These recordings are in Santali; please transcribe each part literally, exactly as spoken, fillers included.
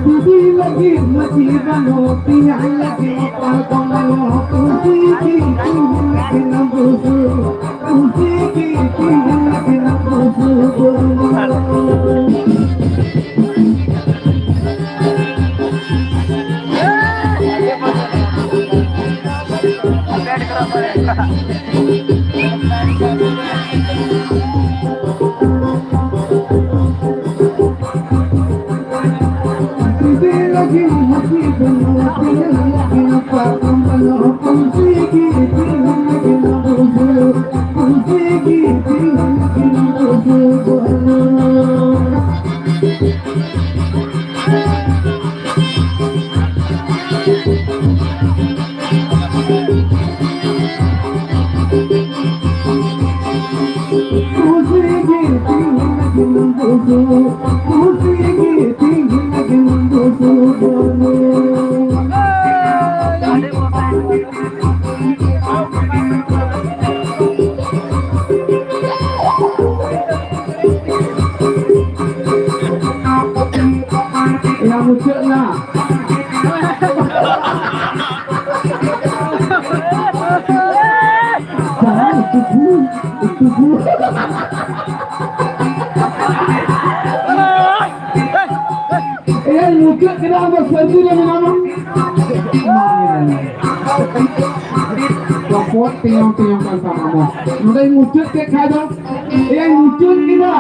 ᱫᱤᱫᱤ ᱞᱟᱹᱜᱤᱫ ᱢᱟᱹᱪᱤ ᱵᱟᱹᱱᱩᱜ, ᱛᱮᱧᱟᱝ ᱞᱟᱹᱜᱤᱫ ᱯᱟᱨᱠᱚᱢ ᱵᱟᱹᱱᱩᱜ, ᱠᱩᱥᱤ ᱠᱤ ᱠᱤᱱ ᱞᱟᱹᱜᱤᱫ ᱵᱩᱥᱩᱵ, ᱠᱩᱥᱤ ᱠᱤ ᱠᱤᱱ ᱞᱟᱹᱜᱤᱫ ᱵᱩᱥᱩᱵ᱾ ᱮᱭᱟ, ᱢᱩᱪᱟᱹᱫ ᱮᱱᱟ᱾ ᱵᱟᱝ, ᱩᱛᱩ ᱠᱚ, ᱩᱛᱩ ᱠᱚ᱾ ᱮᱭᱟ, ᱢᱩᱪᱟᱹᱫ ᱠᱮᱫᱟ, ᱟᱢ ᱫᱚ ᱥᱟᱹᱨᱫᱤ ᱨᱮ ᱢᱮᱱᱟᱢᱟ᱾ ᱨᱚᱯᱚᱫ ᱛᱮᱭᱚᱝ ᱛᱮᱭᱚᱝ ᱠᱟᱱ ᱛᱟᱢᱟ ᱟᱢ ᱦᱚᱸ᱾ ᱱᱚᱰᱮᱧ ᱢᱩᱪᱟᱹᱫ ᱠᱮᱫ ᱠᱷᱟᱡ ᱫᱚ, ᱮᱭᱟᱧ ᱢᱩᱪᱟᱹᱫ ᱠᱮᱫᱟ᱾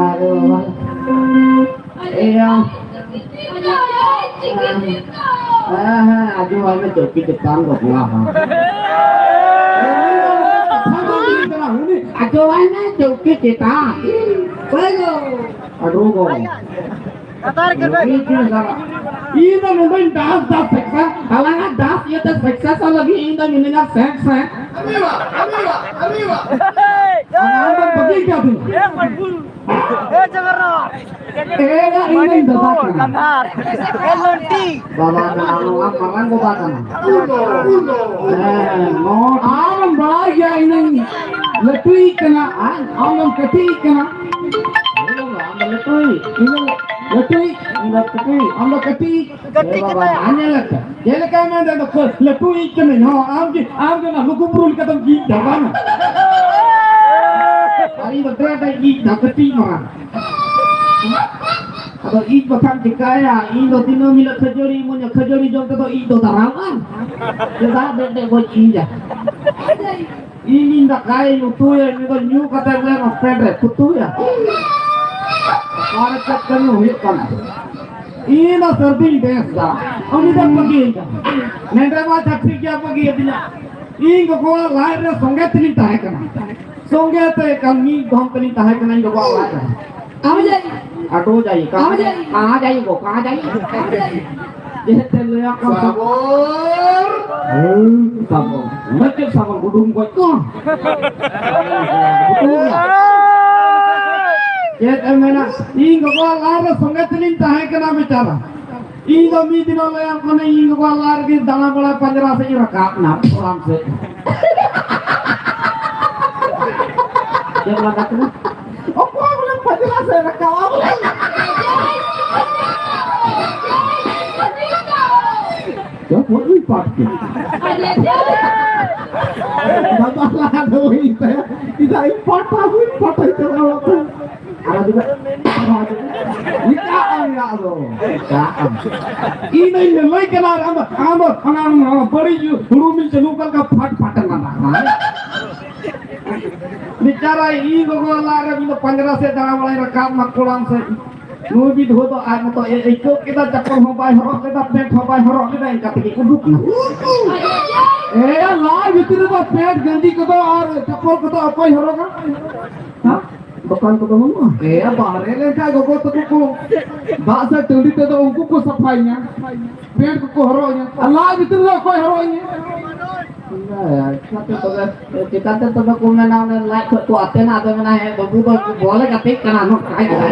ᱟᱨ ᱮᱭᱟ᱾ ᱦᱮᱸ, ᱦᱮᱸ, ᱟᱡᱚ ᱟᱭ ᱢᱮ ᱪᱚᱣᱠᱤ ᱪᱮᱛᱟᱱ ᱵᱟᱯᱞᱟ ᱦᱚᱸ᱾ ᱠᱟᱛᱷᱟ ᱵᱟᱝ ᱦᱩᱭᱩᱜ ᱠᱟᱱᱟ, ᱩᱱᱤ ᱟᱡᱚ ᱟᱭ ᱢᱮ ᱪᱚᱣᱠᱤ ᱪᱮᱛᱟᱱ᱾ ᱟᱹᱰᱩ ᱜᱚ᱾ ᱠᱟᱛᱟᱨ ᱠᱮᱴᱮᱡ᱾ ᱤᱧ ᱪᱮᱫ ᱥᱟᱞᱟ? ᱤᱧ ᱫᱚ ᱱᱚᱰᱮᱧ dance ᱫᱟ ᱥᱮᱠᱥᱟ, ᱟᱞᱟᱝᱟᱜ dance ᱤᱭᱟᱹᱛᱮ ᱥᱮᱠᱥᱟ ᱥᱟᱞᱟᱜ ᱤᱧ ᱫᱚ ᱢᱤᱱᱟᱹᱧᱟ ᱥᱮᱠᱥ ᱨᱮ᱾ ᱟᱨ ᱟᱢ ᱫᱚᱢ ᱵᱟᱹᱜᱤ ᱠᱟᱫᱤᱧ᱾ ᱮ ᱢᱟᱡᱽᱵᱩᱨ᱾ ᱮ ᱡᱟᱜᱟᱨᱱᱟᱛᱷ᱾ ᱮ, ᱤᱧ ᱫᱚᱧ ᱫᱟᱫᱟ ᱠᱟᱱᱟ᱾ ᱜᱟᱱᱫᱷᱟᱨ᱾ ᱮ, ᱞᱚᱱᱴᱤ᱾ ᱵᱟᱵᱟ ᱠᱟᱱᱟ, ᱱᱚᱣᱟ ᱢᱟᱨᱟᱝ ᱵᱟᱵᱟ ᱠᱟᱱᱟ᱾ ᱦᱮᱸ, ᱱᱚᱣᱟ ᱟᱢᱮᱢ ᱵᱟᱲᱟᱭ ᱜᱮᱭᱟ, ᱤᱧᱤᱧ ᱞᱟᱹᱴᱩᱭᱤᱡ ᱠᱟᱱᱟ, ᱟᱨ ᱟᱢ ᱫᱚᱢ ᱠᱟᱹᱴᱤᱡ ᱠᱟᱱᱟ᱾ ᱟᱢ ᱫᱚ ᱞᱟᱹᱴᱩᱭᱤᱡ, ᱤᱧ ᱫᱚ ᱞᱟᱹᱴᱩᱭᱤᱡ, ᱤᱧ ᱫᱚ ᱠᱟᱹᱴᱤᱡ, ᱟᱢ ᱫᱚ ᱠᱟᱹᱴᱤᱡ᱾ ᱠᱟᱹᱴᱤᱡ ᱮ ᱵᱟᱵᱟ, ᱠᱟᱱᱟ᱾ ᱟᱨ ᱧᱮᱞ ᱞᱮᱯᱮ, ᱪᱮᱫ ᱞᱮᱠᱟᱭ ᱢᱮᱱᱫᱟ, ᱤᱧ ᱫᱚ ᱞᱟᱹᱴᱩᱭᱤᱡ ᱠᱟᱹᱱᱟᱹᱧ᱾ ᱦᱚᱸ, ᱟᱢ ᱜᱮ, ᱟᱢ ᱜᱮ ᱚᱱᱟ ᱞᱩᱜᱩ ᱵᱩᱨᱩ ᱞᱮᱠᱟᱛᱮᱢ ᱜᱤᱡ ᱫᱟ, ᱵᱟᱝ? ᱟᱨ ᱤᱧ ᱫᱚ ᱰᱮᱨ ᱰᱮᱨ ᱜᱤᱡ ᱫᱟ, ᱠᱟᱹᱴᱤᱡ ᱢᱟᱨᱟᱝ᱾ ᱟᱫᱚ ᱤᱡ ᱵᱟᱠᱷᱟᱱ ᱪᱤᱠᱟᱹᱭᱟ? ᱤᱧ ᱫᱚ ᱫᱤᱱᱟᱹᱢ ᱦᱤᱞᱳᱜ ᱠᱷᱟᱹᱡᱟᱹᱲᱤ ᱤᱢᱟᱹᱧᱟ, ᱠᱷᱟᱹᱡᱟᱹᱲᱤ ᱡᱚᱢ ᱛᱮᱫᱚ ᱤᱡ ᱫᱚ ᱫᱟᱨᱟᱢᱟ? ᱪᱮᱫᱟᱜ ᱰᱮᱡ ᱰᱮᱡ ᱵᱟᱹᱧ ᱤᱡᱟ? ᱤᱧ, ᱤᱧ ᱫᱟᱠᱟᱭᱟᱹᱧ, ᱩᱛᱩᱭᱟᱹᱧ, ᱩᱱᱤ ᱫᱚ ᱧᱩ ᱠᱟᱛᱮ ᱵᱚᱞᱮ ᱚᱱᱟ ᱯᱮᱱᱴ ᱨᱮ ᱯᱩᱛᱩᱭᱟ᱾ ᱚᱠᱟᱨᱮ ᱪᱮᱫ ᱠᱟᱹᱢᱤ ᱦᱩᱭᱩᱜ ᱠᱟᱱᱟ? ᱤᱧ ᱫᱚ ᱥᱟᱹᱨᱫᱤᱧ ᱰᱮᱥ ᱫᱟ, ᱩᱱᱤ ᱫᱚ ᱵᱟᱹᱜᱤᱭᱟᱹᱧ ᱠᱟᱱᱟ᱾ ᱱᱮᱰᱮ ᱢᱟ ᱪᱷᱟᱹᱛᱤᱠ ᱜᱮ ᱵᱟᱹᱜᱤᱭᱟᱹᱫᱤᱧᱟ᱾ ᱤᱧ ᱜᱚᱜᱚᱣᱟᱜ ᱞᱟᱡ ᱨᱮ ᱥᱚᱸᱜᱮ ᱛᱮᱞᱤᱧ ᱛᱟᱦᱮᱸ ᱠᱟᱱᱟ᱾ ᱥᱚᱸᱜᱮ ᱛᱮ ᱮᱠᱟᱞ ᱢᱤᱫ ᱫᱷᱚᱢ ᱛᱮᱞᱤᱧ ᱛᱟᱦᱮᱸ ᱠᱟᱱᱟ ᱤᱧ ᱜᱚᱜᱚᱣᱟᱜ ᱞᱟᱡ ᱨᱮ᱾ ᱟᱢ ᱡᱟᱭ᱾ ᱟᱴᱳ ᱡᱟᱭ, ᱠᱟᱦᱟᱸ ᱟᱢ ᱡᱟᱭ᱾ ᱡᱟᱭ, ᱠᱟᱦᱟᱸ ᱡᱟᱭ ᱜᱳ, ᱠᱟᱦᱟᱸ ᱡᱟᱭ? ᱪᱮᱫ ᱛᱮ ᱞᱟᱹᱭᱟ ᱠᱚ? ᱥᱟᱵᱚᱞ᱾ ᱦᱮᱸ, ᱥᱟᱵᱚᱞ᱾ ᱚᱱᱟ ᱪᱮᱫ ᱥᱟᱵᱚᱞ? ᱜᱩᱰᱩᱢ ᱜᱚᱡ ᱠᱚ? ᱪᱮᱫ ᱮᱢ ᱢᱮᱱᱟ? ᱤᱧ ᱜᱚᱜᱚᱣᱟᱜ ᱞᱟᱡ ᱨᱮ ᱥᱚᱸᱜᱮ ᱛᱮᱞᱤᱧ ᱛᱟᱦᱮᱸ ᱠᱟᱱᱟ ᱵᱮᱪᱟᱨᱟ᱾ ᱤᱧ ᱫᱚ ᱢᱤᱫ ᱫᱤᱱᱚᱜ ᱞᱟᱹᱭᱟᱢ ᱠᱟᱹᱱᱟᱹᱧ, ᱤᱧ ᱜᱚᱜᱚᱣᱟᱜ ᱞᱟᱡ ᱨᱮᱜᱮ ᱫᱟᱬᱟ ᱵᱟᱲᱟ ᱯᱟᱸᱡᱽᱨᱟ ᱥᱮᱫ ᱤᱧ ᱨᱟᱠᱟᱵ ᱮᱱᱟ, ᱠᱚᱲᱟᱢ ᱥᱮᱫ᱾ ᱪᱮᱫ ᱞᱟᱜᱟ ᱠᱟᱱᱟ? ᱚᱠᱚᱭ ᱵᱚᱞᱮ ᱯᱟᱸᱡᱽᱨᱟ ᱥᱮᱫ ᱨᱟᱠᱟᱵ? ᱟᱵᱚ ᱪᱚ, ᱵᱚᱞ ᱯᱟᱴ ᱠᱮᱫ᱾ ᱵᱟᱵᱟ ᱞᱟᱦᱟ ᱫᱚ ᱦᱩᱭ ᱛᱟᱭᱟ᱾ ᱪᱮᱫᱟᱜ ᱤᱧ ᱯᱟᱴᱟ, ᱦᱩᱭ ᱯᱟᱴᱟᱭ ᱛᱟᱵᱚᱱᱟ ᱚᱲᱟᱜ ᱠᱷᱚᱱ᱾ ᱟᱨ ᱟᱫᱚ ᱤᱧᱟᱜ ᱟᱢ ᱤᱧᱟᱜ ᱫᱚ᱾ ᱤᱧ ᱫᱚᱧ ᱞᱟᱹᱭ ᱠᱟᱱᱟ, ᱟᱨ ᱟᱢ ᱫᱚ, ᱟᱢ ᱫᱚ ᱚᱱᱟ ᱵᱟᱹᱲᱤᱡ ᱦᱩᱲᱩ ᱢᱤᱞ ᱪᱟᱹᱞᱩ ᱠᱟᱜ ᱞᱮᱠᱟ ᱯᱷᱟᱴ ᱯᱷᱟᱴ ᱮᱢ ᱞᱟᱸᱫᱟᱜ ᱠᱟᱱᱟ᱾ ᱵᱮᱪᱟᱨᱟ ᱤᱧ ᱜᱚᱜᱚ ᱞᱟᱡ ᱨᱮ ᱢᱤᱫ ᱫᱚ ᱯᱟᱸᱡᱽᱨᱟ ᱥᱮᱫ ᱫᱟᱬᱟ ᱵᱟᱲᱟᱭ ᱨᱟᱠᱟᱵ ᱱᱟ ᱠᱚᱲᱟᱢ ᱥᱮᱫ᱾ ᱱᱩᱭ ᱵᱤᱫᱷᱩᱣᱟᱹ ᱫᱚ ᱟᱡ ᱢᱚᱛᱚ ᱮ ᱟᱹᱭᱠᱟᱹᱣ ᱠᱮᱫᱟ, ᱪᱟᱯᱚᱞ ᱦᱚᱸ ᱵᱟᱭ ᱦᱚᱨᱚᱜ ᱞᱮᱫᱟ, ᱯᱮᱱᱴ ᱦᱚᱸ ᱵᱟᱭ ᱦᱚᱨᱚᱜ ᱞᱮᱫᱟ, ᱮᱱᱠᱟ ᱛᱮᱜᱮ ᱩᱰᱩᱠ ᱱᱟ᱾ ᱮ, ᱞᱟᱡ ᱵᱷᱤᱛᱨᱤ ᱨᱮᱫᱚ ᱯᱮᱱᱴ ᱜᱮᱧᱡᱤ ᱠᱚᱫᱚ ᱟᱨ ᱪᱟᱯᱚᱞ ᱠᱚᱫᱚ ᱚᱠᱚᱭ ᱦᱚᱨᱚᱜᱟ? ᱦᱮᱸ? ᱫᱚᱠᱟᱱ ᱠᱚᱫᱚ ᱵᱟᱹᱱᱩᱜᱼᱟ? ᱮ, ᱵᱟᱦᱨᱮ ᱞᱮᱱᱠᱷᱟᱱ ᱜᱚᱜᱚ ᱛᱟᱠᱚ ᱠᱚ ᱫᱟᱜ ᱥᱮ ᱴᱟᱺᱰᱤ ᱛᱮᱫᱚ ᱩᱱᱠᱩ ᱠᱚ ᱥᱟᱯᱷᱟᱭᱤᱧᱟ, ᱯᱮᱱᱴ ᱠᱚᱠᱚ ᱦᱚᱨᱚᱜ ᱤᱧᱟ, ᱟᱨ ᱞᱟᱡ ᱵᱷᱤᱛᱨᱤ ᱨᱮ ᱚᱠᱚᱭ ᱦᱚᱨᱚᱜ ᱤᱧᱟ? ᱪᱤᱠᱟᱹᱛᱮ ᱛᱚᱵᱮ, ᱪᱤᱠᱟᱹᱛᱮ ᱛᱚᱵᱮ ᱠᱚ ᱢᱮᱱᱟ, ᱚᱱᱮ ᱞᱟᱡ ᱠᱷᱚᱡ ᱠᱚ ᱟᱛᱮᱱᱟ, ᱟᱫᱚ ᱢᱮᱱᱟ, "ᱦᱮᱸ, ᱵᱟᱹᱵᱩ ᱫᱚ ᱵᱚᱞᱮ ᱜᱟᱛᱮᱜ ᱠᱟᱱᱟ, ᱱᱚᱝᱠᱟᱭ ᱠᱟᱱᱟ᱾"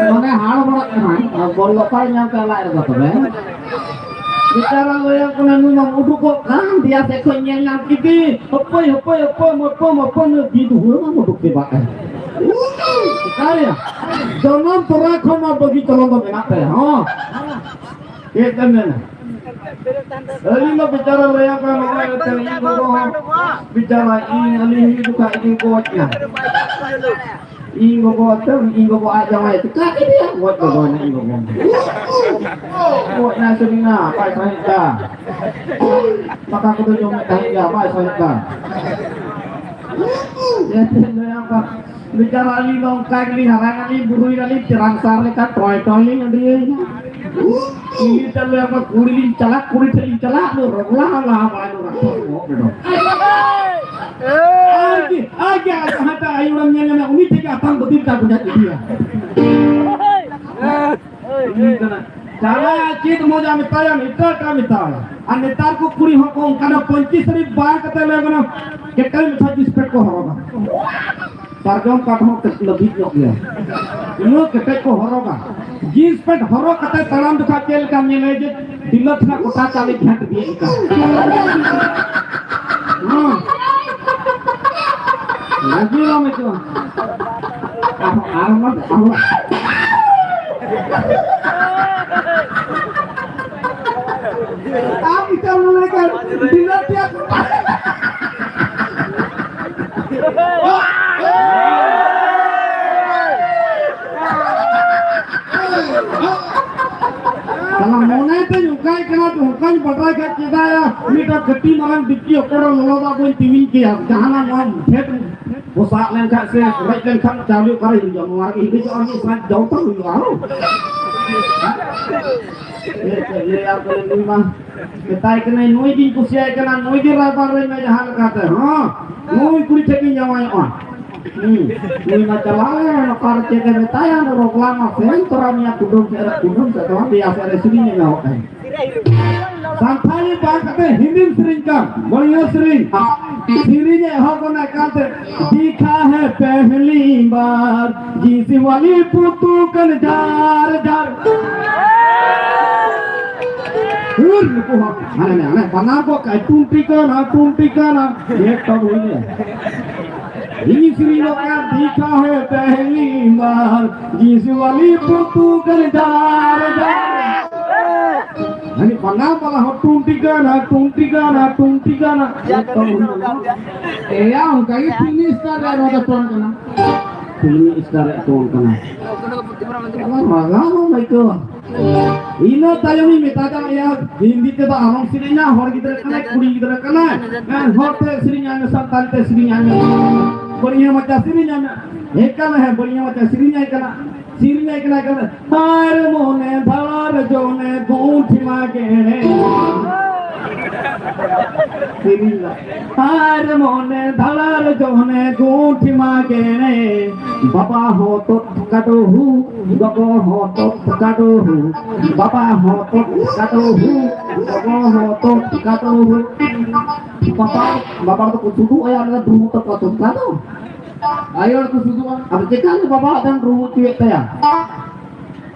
ᱢᱟᱱᱮ ᱦᱟᱲ ᱵᱟᱲᱟᱜ ᱠᱟᱱᱟ, ᱟᱨ ᱵᱚᱞ ᱞᱚᱯᱟᱭ ᱧᱟᱢ ᱠᱟᱜ ᱞᱟᱡ ᱨᱮᱫᱚ ᱛᱚᱵᱮ᱾ ᱵᱮᱪᱟᱨᱟ ᱞᱟᱹᱭᱟᱢ ᱠᱟᱱᱟ, ᱱᱩᱭ ᱢᱟᱢ ᱩᱰᱩᱠᱚᱜ ᱠᱟᱱ, ᱫᱮᱭᱟ ᱥᱮᱫ ᱠᱷᱚᱱ ᱧᱮᱞ ᱧᱟᱢ ᱠᱮᱫᱮ, ᱦᱚᱯᱚᱭ, ᱦᱚᱯᱚᱭ, ᱦᱚᱯᱚᱭ, ᱦᱚᱯᱚᱭ, ᱦᱚᱯᱚᱭ, ᱱᱩᱭ ᱵᱤᱫᱩ ᱦᱩᱲᱩ ᱢᱟᱢ ᱩᱰᱩᱠ ᱠᱮᱫ ᱵᱟᱠᱷᱟᱱ᱾ ᱪᱤᱠᱟᱹᱭᱟ? ᱡᱚᱱᱚᱢ ᱛᱚᱨᱟ ᱠᱷᱚᱱ ᱢᱟ ᱵᱟᱹᱜᱤ ᱪᱚᱞᱚᱱ ᱫᱚ ᱢᱮᱱᱟᱜ ᱛᱟᱭᱟ, ᱦᱚᱸ᱾ ᱪᱮᱫ ᱮᱢ ᱢᱮᱱᱟ? ᱟᱹᱞᱤᱧ ᱫᱚ ᱵᱮᱪᱟᱨᱟ ᱞᱟᱹᱭᱟᱢ ᱠᱟᱱᱟ, ᱱᱚᱜᱼᱚᱭ ᱮᱱᱛᱮ ᱤᱧ ᱜᱚᱜᱚ ᱦᱚᱸ ᱵᱮᱪᱟᱨᱟ, ᱤᱧ, ᱟᱹᱞᱤᱧ ᱦᱩᱭᱩᱜ ᱡᱚᱠᱷᱟᱡ ᱤᱧ ᱜᱚᱡ ᱮᱱᱟ᱾ ᱤᱧ ᱜᱚᱜᱚ ᱮᱱᱛᱮ, ᱤᱧ ᱜᱚᱜᱚ ᱟᱡ ᱡᱟᱶᱟᱭ ᱪᱤᱠᱟ ᱠᱮᱫᱮᱭᱟ? ᱜᱚᱡ ᱜᱚᱫᱚᱭᱱᱟ ᱤᱧ ᱜᱚᱜᱚ᱾ ᱜᱚᱡ ᱮᱱᱟᱭ ᱥᱮ ᱢᱮᱱᱟ, ᱵᱟᱭ ᱥᱟᱦᱮᱸᱫ ᱫᱟ᱾ ᱫᱟᱠᱟ ᱠᱚᱫᱚ ᱡᱚᱢᱮᱫ ᱛᱟᱦᱮᱸᱫ ᱜᱮᱭᱟ, ᱵᱟᱭ ᱥᱟᱦᱮᱸᱫ ᱫᱟ᱾ ᱪᱮᱫ ᱮᱢ ᱞᱟᱹᱭᱟ ᱵᱟ? ᱵᱮᱪᱟᱨᱟ ᱟᱹᱞᱤᱧ ᱫᱚ ᱚᱱᱠᱟ ᱜᱮᱞᱤᱧ ᱦᱟᱨᱟ ᱮᱱᱟᱞᱤᱧ, ᱵᱩᱨᱩᱭᱮᱱᱟᱞᱤᱧ, ᱪᱮᱨᱟᱝ ᱥᱟᱨ ᱞᱮᱠᱟ ᱴᱚᱭ ᱴᱚᱭ ᱞᱤᱧ ᱟᱹᱰᱤᱭᱮᱱᱟ᱾ ᱩᱱᱤ ᱴᱷᱮᱱ ᱞᱮ ᱟᱵᱟᱨ ᱠᱩᱲᱤ ᱞᱤᱧ ᱪᱟᱞᱟᱜ, ᱠᱩᱲᱤ ᱴᱷᱮᱱ ᱞᱤᱧ ᱪᱟᱞᱟᱜ, ᱟᱫᱚ ᱨᱚᱜᱽᱞᱟ ᱦᱚᱸ ᱞᱟᱦᱟ ᱵᱟᱭ ᱨᱚᱜᱽᱞᱟ᱾ ᱟᱨ ᱜᱮ, ᱟᱨ ᱜᱮ, ᱟᱨ ᱡᱟᱦᱟᱸᱴᱟᱜ ᱟᱭᱳ ᱦᱚᱲᱮᱢ ᱧᱮᱞ ᱧᱟᱢᱟ, ᱩᱱᱤ ᱴᱷᱮᱱ ᱜᱮ ᱟᱛᱟᱝ ᱵᱟᱹᱛᱤᱞ ᱠᱟᱜ ᱵᱩᱡᱷᱟᱹᱜ ᱤᱫᱤᱭᱟ᱾ ᱩᱱᱤ ᱠᱟᱱᱟ᱾ ᱪᱟᱞᱟᱜ ᱪᱮᱫ ᱢᱚᱡᱟ ᱢᱮᱛᱟᱭᱟᱢ, ᱮᱴᱟᱜ ᱮᱴᱟᱜ ᱢᱮᱛᱟᱭᱟ᱾ ᱟᱨ ᱱᱮᱛᱟᱨ ᱠᱚ ᱠᱩᱲᱤ ᱦᱚᱸ ᱠᱚ ᱚᱱᱠᱟᱱᱟ, ᱯᱟᱹᱧᱪᱤ ᱥᱟᱹᱲᱤ ᱵᱟᱭ ᱠᱟᱛᱮ ᱞᱮ ᱢᱮᱱᱟ, ᱠᱮᱴᱮᱡ ᱢᱟᱪᱷᱟ ᱡᱤᱱᱥ ᱯᱮᱱᱴ ᱠᱚ ᱦᱚᱨᱚᱜᱟ᱾ ᱥᱟᱨᱡᱚᱢ ᱠᱟᱴ ᱦᱚᱸ ᱞᱟᱹᱵᱤᱫ ᱧᱚᱜ ᱜᱮᱭᱟ, ᱩᱱᱟᱹᱜ ᱠᱮᱴᱮᱡ ᱠᱚ ᱦᱚᱨᱚᱜᱟ᱾ ᱡᱤᱱᱥ ᱯᱮᱱᱴ ᱦᱚᱨᱚᱜ ᱠᱟᱛᱮ ᱛᱟᱲᱟᱢ ᱡᱚᱠᱷᱟᱡ ᱪᱮᱫ ᱞᱮᱠᱟᱢ ᱧᱮᱞᱮ ᱡᱮ ᱰᱤᱞᱟᱹ ᱠᱷᱚᱱᱟᱜ ᱠᱚᱴᱟ ᱪᱟᱣᱞᱮ ᱜᱷᱮᱸᱴ ᱤᱫᱤᱭᱮᱫ ᱞᱮᱠᱟ᱾ ᱦᱮᱸ᱾ ᱞᱟᱡᱮ ᱵᱟᱢ ᱟᱹᱭᱠᱟᱹᱣᱟ? ᱟᱨ, ᱟᱨ ᱢᱟ, ᱟᱨ ᱢᱟ᱾ ᱟᱢ ᱤᱛᱟᱹ ᱢᱚᱱᱮ ᱠᱟᱱ ᱰᱤᱞᱟᱹ ᱛᱮᱭᱟᱜ᱾ ᱥᱟᱞᱟ ᱢᱚᱱᱮ ᱛᱮᱧ ᱚᱱᱠᱟᱭ ᱠᱟᱱᱟ, ᱚᱱᱠᱟᱧ ᱵᱟᱰᱟᱭ ᱠᱷᱟᱡ ᱪᱮᱫᱟᱜ ᱭᱟ ᱢᱤᱫᱴᱟᱝ ᱠᱟᱹᱴᱤᱡ ᱢᱟᱨᱟᱝ ᱰᱤᱯᱴᱤ ᱚᱠᱚᱭ ᱨᱮ ᱞᱚᱞᱚ ᱫᱟᱜ ᱵᱟᱹᱧ ᱛᱤᱣᱤᱧ ᱠᱮᱭᱟ, ᱡᱟᱦᱟᱱᱟᱜ ᱱᱚᱣᱟ ᱯᱷᱮᱰ ᱯᱚᱥᱟᱜ ᱞᱮᱱᱠᱷᱟᱱ ᱥᱮ ᱨᱮᱡ ᱞᱮᱱᱠᱷᱟᱱ ᱪᱟᱣᱞᱮ ᱚᱠᱟᱨᱮ ᱦᱤᱡᱩᱜᱼᱟ? ᱱᱚᱣᱟ ᱨᱮᱜᱮ ᱦᱤᱡᱩᱜᱼᱟ, ᱢᱤᱫ ᱥᱟᱸᱡ ᱡᱚᱢ ᱛᱚ ᱦᱩᱭᱩᱜᱼᱟ, ᱦᱚᱸ᱾ ᱪᱮᱫ ᱠᱚ ᱞᱟᱹᱭᱟ ᱛᱟᱦᱞᱮ ᱱᱩᱭ ᱢᱟ ᱢᱮᱛᱟᱭ ᱠᱟᱹᱱᱟᱹᱧ, ᱱᱩᱭ ᱜᱤᱧ ᱠᱩᱥᱤᱭᱟᱭ ᱠᱟᱱᱟ, ᱱᱩᱭ ᱜᱮ ᱨᱟᱭᱵᱟᱨ ᱨᱮ ᱢᱮ ᱡᱟᱦᱟᱸ ᱞᱮᱠᱟᱛᱮ, ᱦᱚᱸ᱾ ᱱᱩᱭ ᱠᱩᱲᱤ ᱴᱷᱮᱡ ᱜᱤᱧ ᱡᱟᱶᱟᱭᱚᱜᱼᱟ᱾ ᱦᱩᱸ᱾ ᱱᱩᱭ ᱢᱟ ᱪᱟᱞᱟᱣ ᱮᱱ, ᱚᱠᱟᱨᱮ ᱪᱮᱫ ᱮ ᱢᱮᱛᱟᱭᱟ, ᱨᱚᱜᱽᱞᱟ ᱢᱟ ᱥᱮᱱ ᱛᱚᱨᱟ ᱢᱮᱭᱟ, ᱠᱩᱰᱟᱹᱢ ᱥᱮᱫ ᱨᱮ, ᱠᱩᱰᱟᱹᱢ ᱥᱮᱫ ᱫᱚ ᱵᱟᱝ, ᱫᱮᱭᱟ ᱥᱮᱫ ᱨᱮ ᱥᱮᱨᱮᱧ ᱮ ᱮᱢᱟ ᱠᱟᱱᱟ᱾ ᱥᱟᱱᱛᱟᱲᱤ ᱵᱟᱝ ᱠᱟᱛᱮ ᱦᱤᱱᱫᱤᱢ ᱥᱮᱨᱮᱧ ᱠᱟᱱ, ᱵᱟᱹᱲᱤᱭᱟᱹ ᱥᱮᱨᱮᱧ᱾ ᱥᱮᱨᱮᱧ ᱮ ᱮᱦᱚᱵ ᱠᱟᱱᱟ ᱮᱠᱟᱞᱛᱮ, ᱫᱤᱠᱷᱟ ᱦᱮ ᱯᱮᱦᱞᱤ ᱵᱟᱨ ᱡᱤᱥ ᱣᱟᱞᱤ ᱯᱩᱛᱩ ᱠᱟᱱ ᱡᱟᱨ ᱡᱟᱨ᱾ ᱦᱩᱨ, ᱱᱩᱠᱩ ᱦᱚᱸ ᱦᱟᱱᱮ, ᱦᱟᱱᱮ ᱵᱟᱱᱟᱨ ᱠᱚ ᱠᱟᱭ ᱴᱩᱱᱴᱤ ᱠᱟᱱᱟ, ᱴᱩᱱᱴᱤ ᱠᱟᱱᱟ᱾ ᱮᱠᱫᱚᱢ ᱦᱩᱭ ᱜᱮ᱾ ᱤᱧ ᱥᱮᱨᱮᱧ ᱜᱚᱫ ᱠᱟᱜᱼᱟ, ᱫᱤᱠᱷᱟ ᱦᱮ ᱯᱮᱦᱞᱤ ᱵᱟᱨ ᱡᱤᱥ ᱣᱟᱞᱤ ᱯᱩᱛᱩ ᱠᱟᱱ ᱡᱟᱨ ᱡᱟᱨ᱾ ᱦᱟᱹᱱᱤ ᱵᱟᱱᱟᱨ ᱵᱟᱞᱟ ᱦᱚᱸ ᱴᱩᱱ ᱴᱤᱠᱟᱹᱱᱟ, ᱴᱩᱱ ᱴᱤᱠᱟᱹᱱᱟ, ᱴᱩᱱ ᱴᱤᱠᱟᱹᱱᱟ᱾ ᱮᱭᱟ, ᱚᱱᱠᱟ ᱜᱮ ᱯᱷᱤᱞᱢᱤ ᱥᱴᱟᱨ ᱨᱮᱭᱟᱜ ᱱᱚᱣᱟ ᱫᱚ ᱴᱳᱱ ᱠᱟᱱᱟ᱾ ᱯᱷᱤᱞᱢᱤ ᱥᱴᱟᱨ ᱨᱮᱭᱟᱜ ᱴᱳᱱ ᱠᱟᱱᱟ᱾ ᱢᱟᱜᱟ ᱦᱚᱸ ᱟᱹᱭᱠᱟᱹᱣᱟ᱾ ᱤᱱᱟᱹ ᱛᱟᱭᱚᱢᱤᱧ ᱢᱮᱛᱟ ᱠᱟᱜ ᱢᱮᱭᱟ, ᱦᱤᱱᱫᱤ ᱛᱮᱫᱚ ᱟᱞᱚᱢ ᱥᱮᱨᱮᱧᱟ, ᱦᱚᱲ ᱜᱤᱫᱽᱨᱟᱹ ᱠᱟᱱᱟᱭ, ᱠᱩᱲᱤ ᱜᱤᱫᱽᱨᱟᱹ ᱠᱟᱱᱟᱭ, ᱦᱮᱸ, ᱦᱚᱲ ᱛᱮ ᱥᱮᱨᱮᱧᱟᱭ ᱢᱮ, ᱥᱟᱱᱛᱟᱲᱤ ᱛᱮ ᱥᱮᱨᱮᱧᱟᱭ ᱢᱮ, ᱵᱟᱹᱲᱤᱭᱟᱹ ᱢᱟᱪᱟ ᱥᱮᱨᱮᱧᱟᱭ ᱢᱮ᱾ ᱦᱮᱡ ᱠᱟᱱᱟ, ᱦᱮᱸ, ᱵᱟᱹᱲᱤᱭᱟᱹ ᱢᱟᱪᱟ ᱥᱮᱨᱮᱧᱟᱭ ᱠᱟᱱᱟ, ᱥᱮᱨᱮᱧᱟᱭ ᱠᱟᱱᱟ, ᱠᱟᱱᱟ᱾ ᱦᱟᱨ ᱢᱚᱱᱮ ᱫᱷᱟᱲᱟᱨ ᱡᱚᱱᱮ ᱜᱩᱸᱴᱷᱤ ᱢᱟ ᱜᱮᱲᱮ᱾ ᱥᱮᱨᱮᱧ ᱫᱟ᱾ ᱟᱨ ᱢᱚᱱᱮ ᱫᱷᱟᱲᱟᱨ ᱡᱚᱱᱮ ᱜᱩᱸᱴᱷᱤ ᱢᱟ ᱜᱮᱲᱮ, ᱵᱟᱵᱟ ᱦᱚᱛᱚᱫ ᱠᱟᱰᱚ ᱦᱩ, ᱜᱚᱜᱚ ᱦᱚᱛᱚᱫ ᱠᱟᱰᱚ ᱦᱩ, ᱵᱟᱵᱟ ᱦᱚᱛᱚᱫ ᱠᱟᱰᱚ ᱦᱩ, ᱜᱚᱜᱚ ᱦᱚᱛᱚᱫ ᱠᱟᱰᱚ ᱦᱩ᱾ ᱵᱟᱵᱟ, ᱵᱟᱵᱟ ᱫᱚᱠᱚ ᱛᱩᱫᱩᱜ ᱟᱭᱟ, ᱚᱱᱟ ᱫᱩ ᱛᱟᱠᱚ ᱛᱚ ᱠᱟᱰᱚ᱾ ᱟᱭᱳ ᱦᱚᱲ ᱠᱚ ᱛᱩᱫᱩᱜᱼᱟ᱾ ᱟᱫᱚ ᱪᱮᱠᱟ ᱞᱮ ᱵᱟᱵᱟ ᱟᱫᱚᱢ ᱨᱩ ᱦᱚᱪᱚᱭᱮᱫ ᱛᱟᱭᱟ?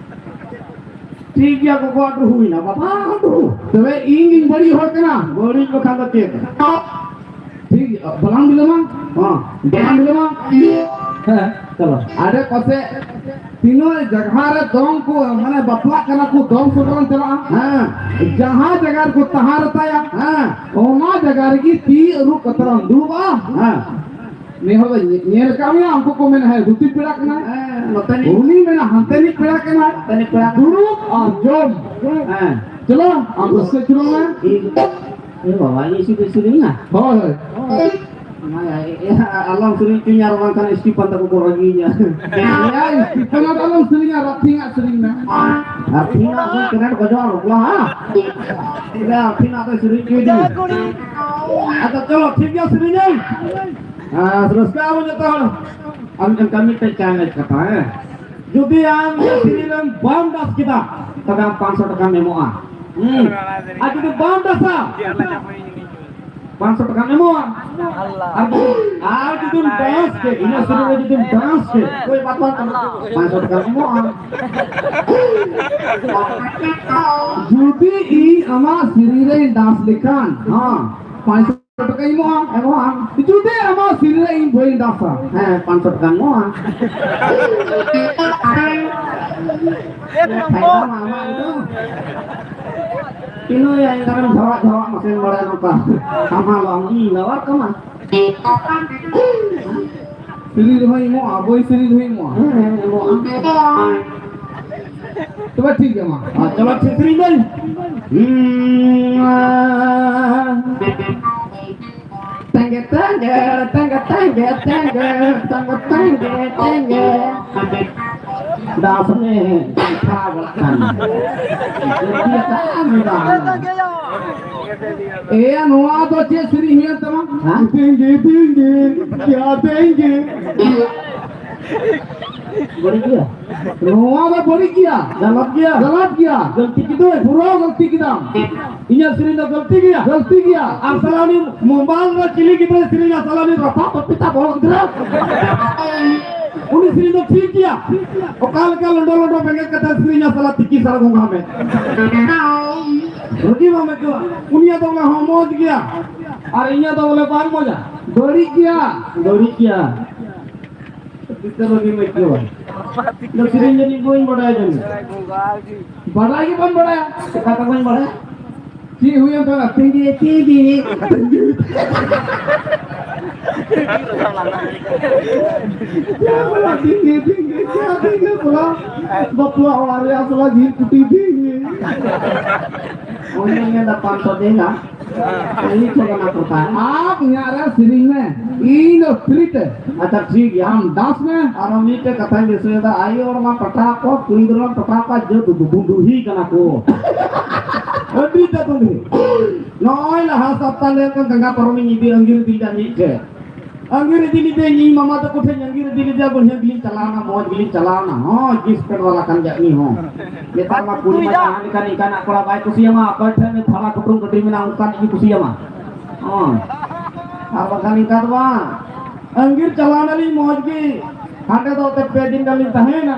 ᱴᱷᱤᱠ ᱜᱮᱭᱟ, ᱜᱚᱜᱚᱣᱟᱜ ᱫᱚ ᱦᱩᱭᱱᱟ, ᱵᱟᱵᱟᱣᱟᱜ ᱫᱚ᱾ ᱛᱚᱵᱮ ᱤᱧ ᱜᱤᱧ ᱵᱟᱹᱲᱤᱡ ᱦᱚᱲ ᱠᱟᱱᱟ? ᱵᱟᱹᱲᱤᱡ ᱵᱟᱠᱷᱟᱱ ᱫᱚ ᱪᱮᱫ? ᱴᱷᱤᱠ ᱜᱮᱭᱟ, ᱵᱟᱞᱟᱝ ᱵᱤᱞᱚᱢᱟ? ᱦᱚᱸ᱾ ᱵᱟᱞᱟᱝ ᱵᱤᱞᱚᱢᱟ? ᱦᱮᱸ, ᱪᱚᱞᱚ᱾ ᱟᱰᱮ ᱯᱟᱥᱮ ᱛᱤᱱᱟᱹᱜ ᱡᱟᱭᱜᱟ ᱨᱮ ᱫᱚᱝ ᱠᱚ, ᱢᱟᱱᱮ ᱵᱟᱯᱞᱟᱜ ᱠᱟᱱᱟ ᱠᱚ, ᱫᱚᱝ ᱥᱚᱜᱚᱭ ᱪᱟᱞᱟᱜᱼᱟ᱾ ᱦᱮᱸ᱾ ᱡᱟᱦᱟᱸ ᱡᱟᱭᱜᱟ ᱨᱮᱠᱚ ᱛᱟᱦᱮᱸ ᱨᱮᱛᱟᱭᱟ, ᱦᱮᱸ᱾ ᱚᱱᱟ ᱡᱟᱭᱜᱟ ᱨᱮᱜᱮ ᱛᱤ ᱟᱹᱨᱩᱵ ᱠᱟᱛᱮ ᱞᱟᱝ ᱫᱩᱲᱩᱵᱼᱟ᱾ ᱦᱮᱸ᱾ ᱱᱮ ᱦᱚᱲ ᱫᱚ ᱧᱮ-, ᱧᱮᱞ ᱠᱟᱜ ᱢᱮᱭᱟ, ᱩᱱᱠᱩ ᱠᱚ ᱢᱮᱱᱟ, "ᱦᱮᱸ, ᱫᱷᱩᱛᱤ ᱯᱮᱲᱟ ᱠᱟᱱᱟᱭ᱾" ᱦᱮᱸ, ᱱᱚᱛᱮ ᱱᱤᱡ᱾ ᱩᱱᱤ ᱢᱮᱱᱟ, "ᱦᱟᱱᱛᱮ ᱱᱤᱡ ᱯᱮᱲᱟ ᱠᱟᱱᱟᱭ᱾" ᱦᱟᱱᱛᱮ ᱱᱤᱡ ᱯᱮᱲᱟ ᱠᱟᱱᱟᱭ᱾ ᱫᱩᱲᱩᱵ ᱟᱨ ᱡᱚᱢ᱾ ᱦᱮᱸ᱾ ᱪᱚᱞᱚ, ᱟᱢ ᱫᱚ ᱥᱮ ᱪᱚᱞᱚ ᱢᱮ᱾ ᱤᱧ, ᱮ ᱵᱟᱵᱟ, ᱤᱧ ᱤᱥᱤ ᱫᱚ ᱤᱥᱤ ᱞᱤᱧᱟ? ᱦᱳᱭ, ᱦᱳᱭ᱾ ᱚᱱᱟ, ᱮ, ᱮ, ᱟᱞᱚᱢ ᱥᱮᱨᱮᱧ ᱦᱚᱪᱚᱧᱟ, ᱟᱨ ᱵᱟᱝᱠᱷᱟᱱ ᱥᱴᱤᱯᱷᱟᱱ ᱛᱟᱠᱚ ᱠᱚ ᱨᱟᱹᱜᱤᱭᱤᱧᱟ᱾ ᱮᱭᱟ, ᱥᱴᱤᱯᱷᱟᱱ ᱟᱨ ᱟᱞᱚᱢ ᱥᱮᱨᱮᱧᱟ, ᱨᱟᱛᱷᱤᱝ ᱟᱜ ᱥᱮᱨᱮᱧ ᱢᱮ᱾ ᱨᱟᱛᱷᱤᱝ ᱟᱜ ᱫᱚ ᱠᱟᱱᱟᱴ ᱵᱟᱡᱟᱣ ᱨᱚᱜᱞᱟ, ᱦᱟ? ᱮᱭᱟ, ᱨᱟᱛᱷᱤᱝ ᱟᱜ ᱫᱚ ᱥᱮᱨᱮᱧ ᱦᱚᱪᱚᱭᱤᱧᱟ᱾ ᱟᱫᱚ ᱪᱚᱞᱚ, ᱴᱷᱤᱠ ᱜᱮᱭᱟ, ᱥᱮᱨᱮᱧᱟᱹᱧ᱾ ᱟᱨ ᱨᱟᱹᱥᱠᱟᱹ ᱟᱵᱚᱱ ᱡᱚᱛᱚ ᱦᱚᱲ᱾ ᱟᱢ ᱴᱷᱮᱱ ᱠᱟᱹᱢᱤ ᱢᱤᱫᱴᱮᱡ ᱪᱮᱞᱮᱧᱡᱽ ᱠᱟᱛᱷᱟ, ᱦᱮᱸ? ᱡᱩᱫᱤ ᱟᱢ ᱱᱤᱭᱟᱹ ᱥᱮᱨᱮᱧ ᱨᱮᱢ ᱵᱟᱢ ᱰᱟᱱᱥ ᱠᱮᱫᱟ, ᱛᱚᱵᱮ ᱟᱢ ᱯᱟᱸᱪᱥᱚ ᱴᱟᱠᱟᱢ ᱮᱢᱚᱜᱼᱟ᱾ ᱦᱩᱸ᱾ ᱟᱨ ᱡᱩᱫᱤ ᱵᱟᱢ ᱰᱟᱥᱟ, ᱯᱟᱸᱪᱥᱚ ᱴᱟᱠᱟᱢ ᱮᱢᱚᱜᱼᱟ᱾ ᱟᱨ ᱡᱩᱫᱤ, ᱟᱨ ᱡᱩᱫᱤᱢ ᱰᱟᱱᱥ ᱠᱮᱫ, ᱤᱧᱟᱹᱜ ᱥᱮᱨᱮᱧ ᱨᱮ ᱡᱩᱫᱤᱢ ᱰᱟᱱᱥ ᱠᱮᱫ, ᱠᱳᱭ ᱵᱟᱛ ᱵᱟᱛ, ᱯᱟᱸᱪᱥᱚ ᱴᱟᱠᱟᱢ ᱮᱢᱚᱜᱼᱟ᱾ ᱡᱩᱫᱤ ᱤᱧ ᱟᱢᱟᱜ ᱥᱮᱨᱮᱧ ᱨᱮᱧ ᱰᱟᱱᱥ ᱞᱮᱠᱷᱟᱱ, ᱦᱮᱸ, ᱯᱟᱸᱪᱥᱚ ᱴᱟᱠᱟᱧ ᱮᱢᱚᱜᱼᱟ, ᱮᱢᱚᱜᱼᱟ᱾ ᱡᱩᱫᱤ ᱟᱢᱟᱜ ᱥᱮᱨᱮᱧ ᱨᱮ ᱤᱧ ᱵᱟᱹᱧ ᱰᱟᱱᱥᱟ, ᱦᱮᱸ, ᱯᱟᱸᱪᱥᱚ ᱴᱟᱠᱟᱧ ᱮᱢᱚᱜᱼᱟ᱾ ᱮᱠ ᱱᱚᱢᱵᱚᱨ᱾ ᱯᱷᱟᱭᱫᱟ ᱢᱟ ᱟᱢᱟᱜ ᱜᱮᱛᱚ᱾ ᱤᱱᱟᱹ ᱭᱟ, ᱮᱱᱠᱷᱟᱱ ᱫᱷᱟᱣᱟ ᱫᱷᱟᱣᱟ ᱢᱟᱥᱮ ᱵᱟᱲᱟᱭ ᱱᱚᱝᱠᱟ᱾ ᱟᱢ ᱦᱚᱸ ᱵᱟᱝ ᱤᱧ ᱞᱟᱣᱟᱨ ᱠᱟᱢᱟ᱾ ᱥᱮᱨᱮᱧ ᱨᱮᱦᱚᱸᱭ ᱮᱢᱚᱜᱼᱟ, ᱵᱳᱭ ᱥᱮᱨᱮᱧ ᱨᱮᱦᱚᱸᱭ ᱮᱢᱚᱜᱼᱟ᱾ ᱦᱮᱸ, ᱦᱮᱸ, ᱮᱢᱚᱜᱼᱟ᱾ ᱛᱚᱵᱮ ᱴᱷᱤᱠ ᱜᱮᱭᱟ, ᱢᱟ᱾ ᱟᱨ ᱪᱚᱞᱚ, ᱴᱷᱤᱠ ᱥᱮᱨᱮᱧ ᱫᱟᱹᱧ᱾ ᱦᱩᱸ, ᱟ᱾ ᱛᱮᱸᱜᱮ, ᱛᱮᱸᱜᱮ, ᱛᱮᱸᱜᱮ, ᱛᱮᱸᱜᱮ᱾ ᱫᱟᱥ ᱢᱮ, ᱠᱟᱛᱷᱟ ᱵᱟᱲᱟᱜ ᱠᱟᱱ᱾ ᱮᱭᱟ, ᱱᱚᱣᱟ ᱫᱚ ᱪᱮᱫ ᱥᱮᱨᱮᱧ ᱦᱩᱭᱮᱱ ᱛᱟᱢᱟ? ᱦᱮᱸ? ᱛᱮᱸᱜᱮ, ᱛᱮᱸᱜᱮ, ᱠᱭᱟ ᱛᱮᱸᱜᱮ? ᱵᱟᱹᱲᱤᱡ ᱜᱮᱭᱟ᱾ ᱱᱚᱣᱟ ᱫᱚ ᱵᱟᱹᱲᱤᱡ ᱜᱮᱭᱟ᱾ ᱜᱟᱞᱟᱛ ᱜᱮᱭᱟ᱾ ᱜᱟᱞᱟᱛ ᱜᱮᱭᱟ᱾ ᱜᱟᱹᱞᱛᱤ ᱠᱤᱫᱟᱹᱧ᱾ ᱯᱩᱨᱟᱹ ᱜᱟᱹᱞᱛᱤ ᱠᱮᱫᱟᱢ᱾ ᱤᱧᱟᱹᱜ ᱥᱮᱨᱮᱧ ᱫᱚ ᱜᱟᱹᱞᱛᱤ ᱜᱮᱭᱟ? ᱜᱟᱹᱞᱛᱤ ᱜᱮᱭᱟ᱾ ᱟᱨ ᱥᱟᱞᱟ ᱩᱱᱤ ᱢᱳᱵᱟᱭᱤᱞ ᱨᱮ ᱪᱤᱞᱤ ᱜᱤᱫᱽᱨᱟᱹᱭ ᱥᱮᱨᱮᱧᱟ ᱥᱟᱞᱟ ᱩᱱᱤ ᱨᱟᱯᱟᱜ ᱯᱟᱹᱯᱤᱛᱟ ᱵᱚᱦᱚᱜ ᱜᱤᱫᱽᱨᱟᱹ? ᱩᱱᱤ ᱥᱮᱨᱮᱧ ᱫᱚ ᱴᱷᱤᱠ ᱜᱮᱭᱟ᱾ ᱚᱠᱟ ᱞᱮᱠᱟ ᱞᱚᱸᱰᱚ ᱞᱚᱸᱰᱚ ᱵᱮᱸᱜᱮᱫ ᱠᱟᱛᱮ ᱥᱮᱨᱮᱧᱟ ᱥᱟᱞᱟ ᱛᱤᱠᱤ ᱥᱟᱲ ᱜᱚᱸᱜᱷᱟ ᱢᱮ᱾ ᱵᱷᱟᱹᱜᱤ ᱵᱟᱢ ᱟᱹᱭᱠᱟᱹᱣᱟ᱾ ᱩᱱᱤᱭᱟᱜ ᱫᱚ ᱚᱱᱟ ᱦᱚᱸ ᱢᱚᱡᱽ ᱜᱮᱭᱟ᱾ ᱟᱨ ᱤᱧᱟᱹᱜ ᱫᱚ ᱵᱚᱞᱮ ᱵᱟᱝ ᱢᱚᱡᱟ᱾ ᱵᱟᱹᱲᱤᱡ ᱜᱮᱭᱟ᱾ ᱵᱟᱹᱲᱤᱡ ᱜᱮᱭᱟ᱾ ᱪᱤᱠᱟᱹ ᱵᱷᱟᱹᱜᱤᱢ ᱟᱹᱭᱠᱟᱹᱣᱟ? ᱤᱧ ᱫᱚ ᱥᱮᱨᱮᱧ ᱡᱟᱹᱱᱤᱡ ᱵᱟᱹᱧ ᱵᱟᱰᱟᱭᱟ ᱡᱟᱹᱱᱤᱡ᱾ ᱵᱟᱰᱟᱭ ᱜᱮ ᱵᱟᱹᱧ ᱵᱟᱰᱟᱭᱟ᱾ ᱪᱮᱠᱟ ᱛᱮ ᱵᱟᱹᱧ ᱵᱟᱰᱟᱭᱟ? ᱪᱮᱫ ᱦᱩᱭᱮᱱ ᱛᱟᱢᱟ? ᱛᱤᱸᱜᱤ, ᱛᱤᱸᱜᱤ, ᱛᱤᱸᱜᱤ᱾ ᱛᱤᱸᱜᱤ, ᱛᱤᱸᱜᱤ, ᱪᱮᱫ ᱛᱤᱸᱜᱤ ᱵᱟᱯᱞᱟ? ᱵᱟᱯᱞᱟ ᱚᱲᱟᱜ ᱨᱮᱭᱟᱜ ᱥᱟᱞᱟ ᱡᱤᱞ ᱠᱩᱴᱤ ᱛᱤᱸᱜᱤ᱾ ᱚᱱᱮ ᱢᱮᱱᱫᱟ ᱯᱟᱸᱪ ᱥᱚ ᱫᱮᱱᱟ᱾ ᱤᱧ ᱴᱷᱮᱱ ᱠᱟᱱᱟ ᱠᱚᱛᱷᱟ᱾ ᱟᱢ ᱤᱧᱟᱹᱜ ᱨᱮ ᱥᱮᱨᱮᱧ ᱢᱮ, ᱤᱧ ᱫᱚ free ᱛᱮ᱾ ᱟᱪᱪᱷᱟ, ᱴᱷᱤᱠ ᱜᱮᱭᱟ᱾ ᱟᱢ dance ᱢᱮ᱾ ᱟᱨᱚ ᱢᱤᱫᱴᱮᱡ ᱠᱟᱛᱷᱟᱧ ᱫᱤᱥᱟᱹᱭᱮᱫᱟ, ᱟᱭᱳ ᱦᱚᱲ ᱢᱟ ᱯᱟᱴᱷᱟ ᱠᱚ, ᱠᱩᱲᱤ ᱜᱤᱫᱽᱨᱟᱹ ᱢᱟ ᱯᱟᱴᱷᱟ ᱠᱚ, ᱡᱟᱹᱛ ᱫᱩ-, ᱫᱩ-, ᱫᱩᱦᱤ ᱠᱟᱱᱟ ᱠᱚ᱾ ᱟᱹᱰᱤ ᱛᱮᱫ ᱫᱩᱦᱤ᱾ ᱱᱚᱜᱼᱚᱭ ᱞᱟᱦᱟ ᱥᱟᱯᱛᱟ ᱞᱮ ᱠᱟᱱ ᱜᱟᱸᱜᱟ ᱯᱟᱨᱚᱢᱤᱧ ᱤᱫᱤ ᱟᱸᱜᱤᱨ ᱤᱫᱤᱭᱮᱫᱟ ᱢᱤᱫᱴᱮᱡ᱾ ᱟᱸᱜᱤᱨ ᱤᱫᱤ ᱞᱤᱫᱟᱹᱧ, ᱤᱧ ᱢᱟᱢᱟ ᱛᱟᱠᱚ ᱴᱷᱮᱱ ᱟᱸᱜᱤᱨ ᱤᱫᱤ ᱞᱤᱫᱟᱹᱧ, ᱵᱚᱲᱦᱤᱭᱟᱹ ᱜᱮᱞᱤᱧ ᱪᱟᱞᱟᱣᱱᱟ, ᱢᱚᱡᱽ ᱜᱮᱞᱤᱧ ᱪᱟᱞᱟᱣᱱᱟ᱾ ᱦᱚᱸ, ᱡᱤᱱᱥ ᱯᱮᱱᱴ ᱵᱟᱞᱟ ᱠᱟᱱ ᱜᱮᱭᱟ ᱩᱱᱤ ᱦᱚᱸ᱾ ᱱᱮᱛᱟᱨ ᱢᱟ ᱠᱩᱲᱤ ᱢᱟ ᱡᱟᱦᱟᱸ ᱞᱮᱠᱟᱱ ᱤᱱᱠᱟᱱᱟᱜ ᱠᱚᱲᱟ ᱵᱟᱭ ᱠᱩᱥᱤᱭᱟᱢᱟ, ᱚᱠᱚᱭ ᱴᱷᱮᱱ ᱩᱱᱤ ᱛᱷᱟᱨᱟ ᱠᱩᱴᱩᱢ ᱠᱟᱹᱴᱤᱡ ᱢᱮᱱᱟᱜᱼᱟ, ᱚᱱᱠᱟᱱᱤᱡ ᱜᱮ ᱠᱩᱥᱤᱭᱟᱢᱟ᱾ ᱦᱚᱸ, ᱟᱨ ᱵᱟᱝᱠᱷᱟᱱ ᱤᱱᱠᱟ ᱫᱚ ᱵᱟᱝ᱾ ᱟᱸᱜᱤᱨ ᱪᱟᱞᱟᱣ ᱱᱟᱞᱤᱧ ᱢᱚᱡᱽ ᱜᱮ, ᱦᱟᱸᱰᱮ ᱫᱚ ᱮᱱᱛᱮᱫ ᱯᱮ ᱫᱤᱱ ᱜᱟᱱ ᱞᱤᱧ ᱛᱟᱦᱮᱸᱭᱮᱱᱟ᱾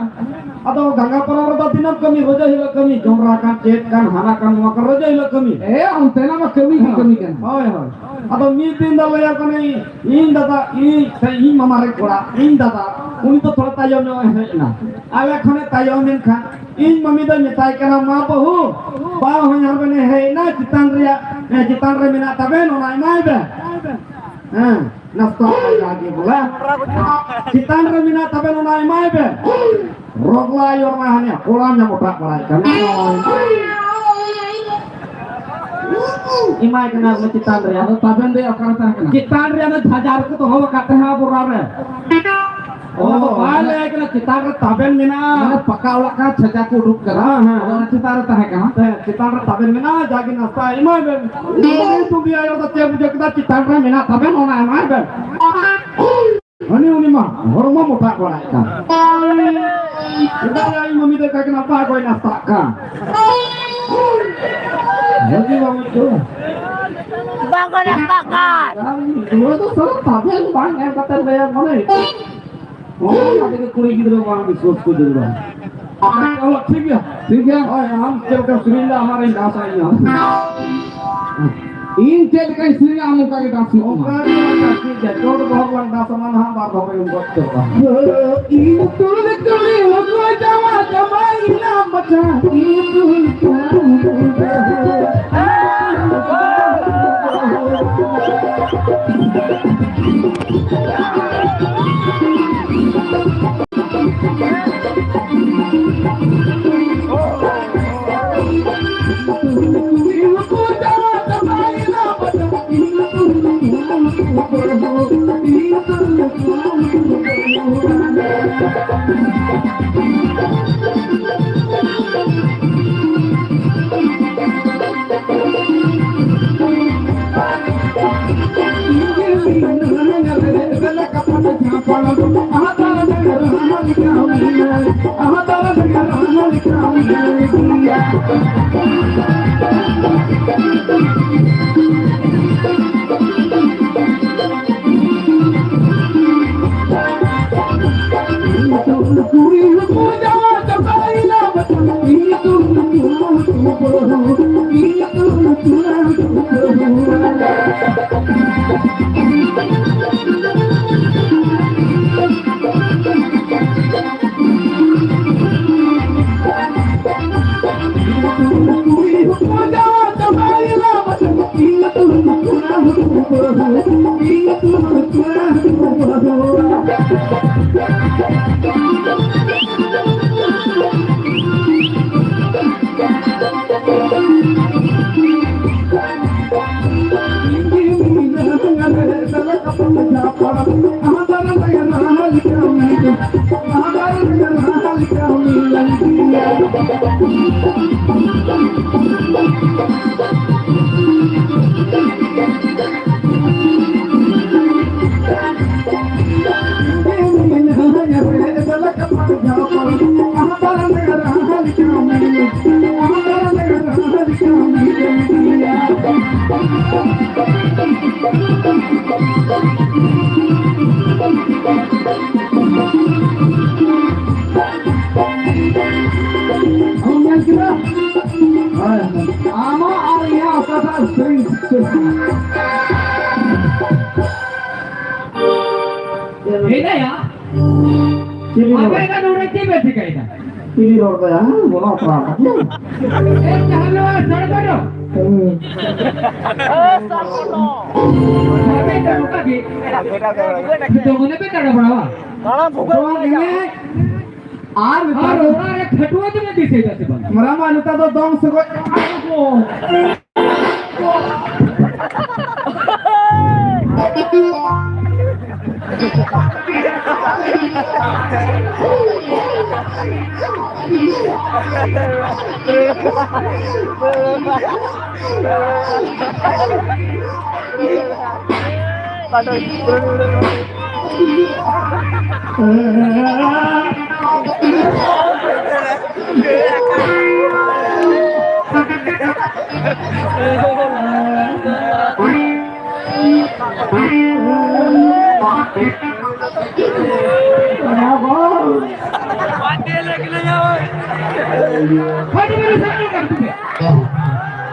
ᱟᱫᱚ ᱜᱟᱸᱜᱟ ᱯᱟᱨᱚᱢ ᱨᱮᱫᱚ ᱫᱤᱱᱟᱹᱢ ᱠᱟᱹᱢᱤ, ᱨᱚᱡᱚ ᱦᱤᱞᱳᱜ ᱠᱟᱹᱢᱤ, ᱡᱚᱱᱰᱨᱟ ᱠᱟᱱ, ᱪᱮᱫ ᱠᱟᱱ, ᱦᱟᱱᱟ ᱠᱟᱱ, ᱱᱚᱣᱟ ᱠᱟᱱ, ᱨᱚᱡᱚ ᱦᱤᱞᱳᱜ ᱠᱟᱹᱢᱤ᱾ ᱦᱮᱸ, ᱚᱱᱛᱮᱱᱟᱜ ᱢᱟ ᱠᱟᱹᱢᱤ ᱜᱮ ᱦᱮᱸ᱾ ᱠᱟᱹᱢᱤ ᱠᱟᱱᱟ᱾ ᱦᱳᱭ, ᱦᱳᱭ᱾ ᱟᱫᱚ ᱢᱤᱫ ᱫᱤᱱ ᱫᱚ ᱞᱟᱹᱭᱟ ᱠᱟᱹᱱᱟᱹᱧ, ᱤᱧ ᱫᱟᱫᱟ, ᱤᱧ ᱥᱮ ᱤᱧ ᱢᱟᱢᱟ ᱨᱮᱱ ᱠᱚᱲᱟ, ᱤᱧ ᱫᱟᱫᱟ, ᱩᱱᱤ ᱫᱚ ᱛᱷᱚᱲᱟ ᱛᱟᱭᱚᱢ ᱧᱚᱜ ᱮ ᱦᱮᱡ ᱮᱱᱟ᱾ ᱟᱞᱮ ᱠᱷᱚᱱᱮ ᱛᱟᱭᱚᱢ ᱮᱱ ᱠᱷᱟᱱ, ᱤᱧ ᱢᱟᱢᱤ ᱫᱚᱭ ᱢᱮᱛᱟᱭ ᱠᱟᱱᱟ, "ᱢᱟ ᱵᱟᱹᱦᱩ, ᱵᱟ ᱦᱚᱧᱦᱟᱨ ᱵᱮᱱ ᱮ ᱦᱮᱡ ᱮᱱᱟ, ᱪᱮᱛᱟᱱ ᱨᱮᱭᱟᱜ, ᱮ, ᱪᱮᱛᱟᱱ ᱨᱮ ᱢᱮᱱᱟᱜ ᱛᱟᱵᱮᱱ, ᱚᱱᱟ ᱮᱢᱟᱭ ᱵᱮᱱ᱾ ᱦᱮᱸ, ᱱᱟᱥᱛᱟ ᱟᱭ ᱡᱟᱜᱮ ᱵᱚᱞᱮ᱾ ᱪᱮᱛᱟᱱ ᱨᱮ ᱢᱮᱱᱟᱜ ᱛᱟᱵᱮᱱ, ᱚᱱᱟ ᱮᱢᱟᱭ ᱵᱮᱱ᱾" ᱨᱚᱜᱽᱞᱟ ᱭᱚᱨᱢᱟ ᱦᱟᱱᱮ ᱠᱚᱲᱟ ᱧᱟᱢ ᱚᱴᱟᱜ ᱵᱟᱲᱟᱭ ᱠᱟᱱᱟ᱾ ᱮᱢᱟᱭ ᱠᱟᱱᱟ ᱚᱱᱟ ᱪᱮᱛᱟᱱ ᱨᱮ᱾ ᱟᱫᱚ ᱛᱟᱵᱮᱱ ᱫᱚ ᱚᱠᱟᱨᱮ ᱛᱟᱦᱮᱸ ᱠᱟᱱᱟ? ᱪᱮᱛᱟᱱ ᱨᱮ ᱚᱱᱟ ᱡᱷᱟᱡᱟᱨ ᱠᱚ ᱫᱚᱦᱚ ᱟᱠᱟᱫ ᱛᱟᱦᱮᱸᱫ ᱵᱚᱨᱟ ᱨᱮ᱾ ᱚᱱᱟ ᱫᱚ ᱚ, ᱵᱟᱭ ᱢᱟᱱᱮ ᱞᱟᱹᱭ ᱠᱟᱱᱟ, ᱪᱮᱛᱟᱱ ᱨᱮ ᱛᱟᱵᱮᱱ ᱢᱮᱱᱟᱜᱼᱟ᱾ ᱢᱟᱱᱮ ᱯᱟᱠᱟ ᱚᱲᱟᱜ ᱠᱟᱱᱟ, ᱪᱷᱟᱡᱟ ᱠᱚ ᱩᱰᱩᱠ ᱠᱟᱫᱟ᱾ ᱦᱮᱸ, ᱦᱮᱸ᱾ ᱟᱫᱚ ᱚᱱᱟ ᱪᱮᱛᱟᱱ ᱨᱮ ᱛᱟᱦᱮᱸ ᱠᱟᱱᱟ᱾ ᱦᱮᱸ, ᱪᱮᱛᱟᱱ ᱨᱮ ᱛᱟᱵᱮᱱ ᱢᱮᱱᱟᱜᱼᱟ, ᱡᱟᱜᱮ ᱱᱟᱥᱛᱟ ᱮᱢᱟᱭ ᱵᱮᱱ᱾ ᱩᱱᱤ ᱛᱩᱸᱵᱤ ᱟᱭᱳ ᱫᱚ ᱪᱮᱫ ᱵᱩᱡᱷᱟᱹᱣ ᱠᱮᱫᱟ, ᱪᱮᱛᱟᱱ ᱨᱮ ᱢᱮᱱᱟᱜ ᱛᱟᱵᱮᱱ, ᱚᱱᱟ ᱮᱢᱟᱭ ᱵᱮᱱ᱾ ᱦᱟᱹᱱᱤ ᱩᱱᱤ ᱢᱟ ᱦᱚᱲᱢᱚ ᱢᱚᱴᱟ ᱵᱟᱲᱟᱭᱮᱫ ᱠᱟᱱ᱾ ᱪᱮᱫᱟᱜ ᱭᱟ ᱤᱧ ᱢᱟᱹᱢᱤ ᱫᱚ ᱮᱠᱟ ᱠᱟᱱᱟ, ᱵᱟᱭ ᱜᱚᱡ ᱱᱟᱥᱛᱟᱜ ᱠᱟᱱ᱾ ᱵᱷᱟᱹᱜᱤ ᱵᱟᱝ ᱟᱹᱭᱠᱟᱹᱣᱟ᱾ ᱵᱟᱝ ᱜᱚᱡ ᱱᱟᱥᱛᱟᱜ ᱠᱟᱱ᱾ ᱱᱚᱣᱟ ᱫᱚ ᱥᱟᱞᱟ ᱛᱟᱵᱮᱱ ᱵᱟᱝ ᱮᱢ ᱠᱟᱛᱮ ᱞᱟᱹᱭᱟ ᱢᱚᱱᱮ ᱦᱩᱭᱩᱜ ᱠᱟᱱᱟ᱾ ᱚᱱᱟ ᱛᱮᱜᱮ ᱠᱩᱲᱤ ᱜᱤᱫᱽᱨᱟᱹ ᱵᱟᱝ ᱵᱤᱥᱣᱟᱥ ᱠᱚ ᱡᱟᱹᱨᱩᱲᱟ᱾ ᱟᱪᱪᱷᱟ, ᱪᱚᱞᱚ, ᱴᱷᱤᱠ ᱜᱮᱭᱟ᱾ ᱴᱷᱤᱠ ᱜᱮᱭᱟ᱾ ᱦᱳᱭ, ᱟᱢ ᱪᱮᱫ ᱞᱮᱠᱟᱢ ᱥᱮᱨᱮᱧ ᱫᱟ, ᱟᱢᱟᱜ ᱨᱤᱧ ᱰᱟᱱᱥᱟ ᱤᱧ ᱦᱚᱸ᱾ ᱤᱧ ᱪᱮᱫ ᱞᱮᱠᱟᱧ ᱥᱮᱨᱮᱧᱟ, ᱟᱢ ᱚᱱᱠᱟ ᱜᱮ ᱰᱟᱱᱥ ᱢᱮ᱾ ᱚᱱᱠᱟ ᱜᱮ, ᱴᱷᱤᱠ ᱜᱮᱭᱟ᱾ ᱪᱚᱴ ᱵᱚᱦᱚᱜ ᱞᱟᱝ ᱰᱟᱱᱥᱟ, ᱢᱟ ᱱᱟᱦᱟᱜ ᱵᱟᱨ ᱫᱷᱟᱣ ᱜᱮᱢ ᱜᱚᱡ ᱩᱛᱟᱹᱨᱚᱜᱼᱟ᱾ ᱤᱧ ᱛᱩᱞ ᱠᱟᱹᱞᱤ ᱦᱚᱸ ᱡᱟᱶᱟᱭ ᱡᱟᱶᱟᱭ ᱤᱧ ᱟᱢ ᱵᱟᱪᱷᱟ, ᱤᱧ ᱛᱩᱞ ᱠᱟᱹᱞᱤ ᱦᱚᱸ᱾ ᱟᱢᱟᱜ ᱟᱨ ᱤᱧᱟᱹᱜ ᱚᱠᱟᱴᱟᱜ ᱥᱮᱨᱮᱧ ᱥᱩᱠᱛᱟᱹ? ᱦᱮᱱᱟᱭᱟ? ᱪᱤᱞᱤ ᱨᱚᱲ? ᱟᱯᱮ ᱫᱚ ᱱᱚᱰᱮ ᱪᱮᱫ ᱯᱮ ᱪᱤᱠᱟᱹᱭᱮᱫᱟ? ᱪᱤᱞᱤ ᱨᱚᱲ ᱫᱟᱭᱟ? ᱦᱮᱸ, ᱜᱚᱱᱚ ᱚᱯᱨᱟᱫᱷ᱾ ᱮ, ᱛᱟᱦᱞᱮ ᱥᱟᱲᱮ ᱵᱟᱨᱚ᱾ ᱦᱮᱸ᱾ ᱟᱯᱮ ᱫᱚ ᱱᱚᱝᱠᱟ ᱜᱮ᱾ ᱫᱚ ᱢᱟᱱᱮ ᱯᱮ ᱫᱟᱬᱟ ᱵᱟᱲᱟᱣᱟ᱾ ᱫᱟᱬᱟ ᱵᱷᱩᱜᱟᱹᱜ ᱫᱚ ᱮᱱᱮᱡ᱾ ᱟᱨ ᱟᱨ ᱚᱲᱟᱜ ᱨᱮ ᱠᱷᱟᱹᱴᱩᱣᱟᱹ ᱫᱚᱞᱮ ᱫᱤᱥᱟᱹᱭᱮᱫᱟ ᱥᱮ ᱵᱟᱝ? ᱢᱟᱨᱟᱝ ᱢᱟ ᱱᱮᱛᱟᱨ ᱫᱚ ᱫᱚᱝ ᱥᱚᱜᱚᱭ᱾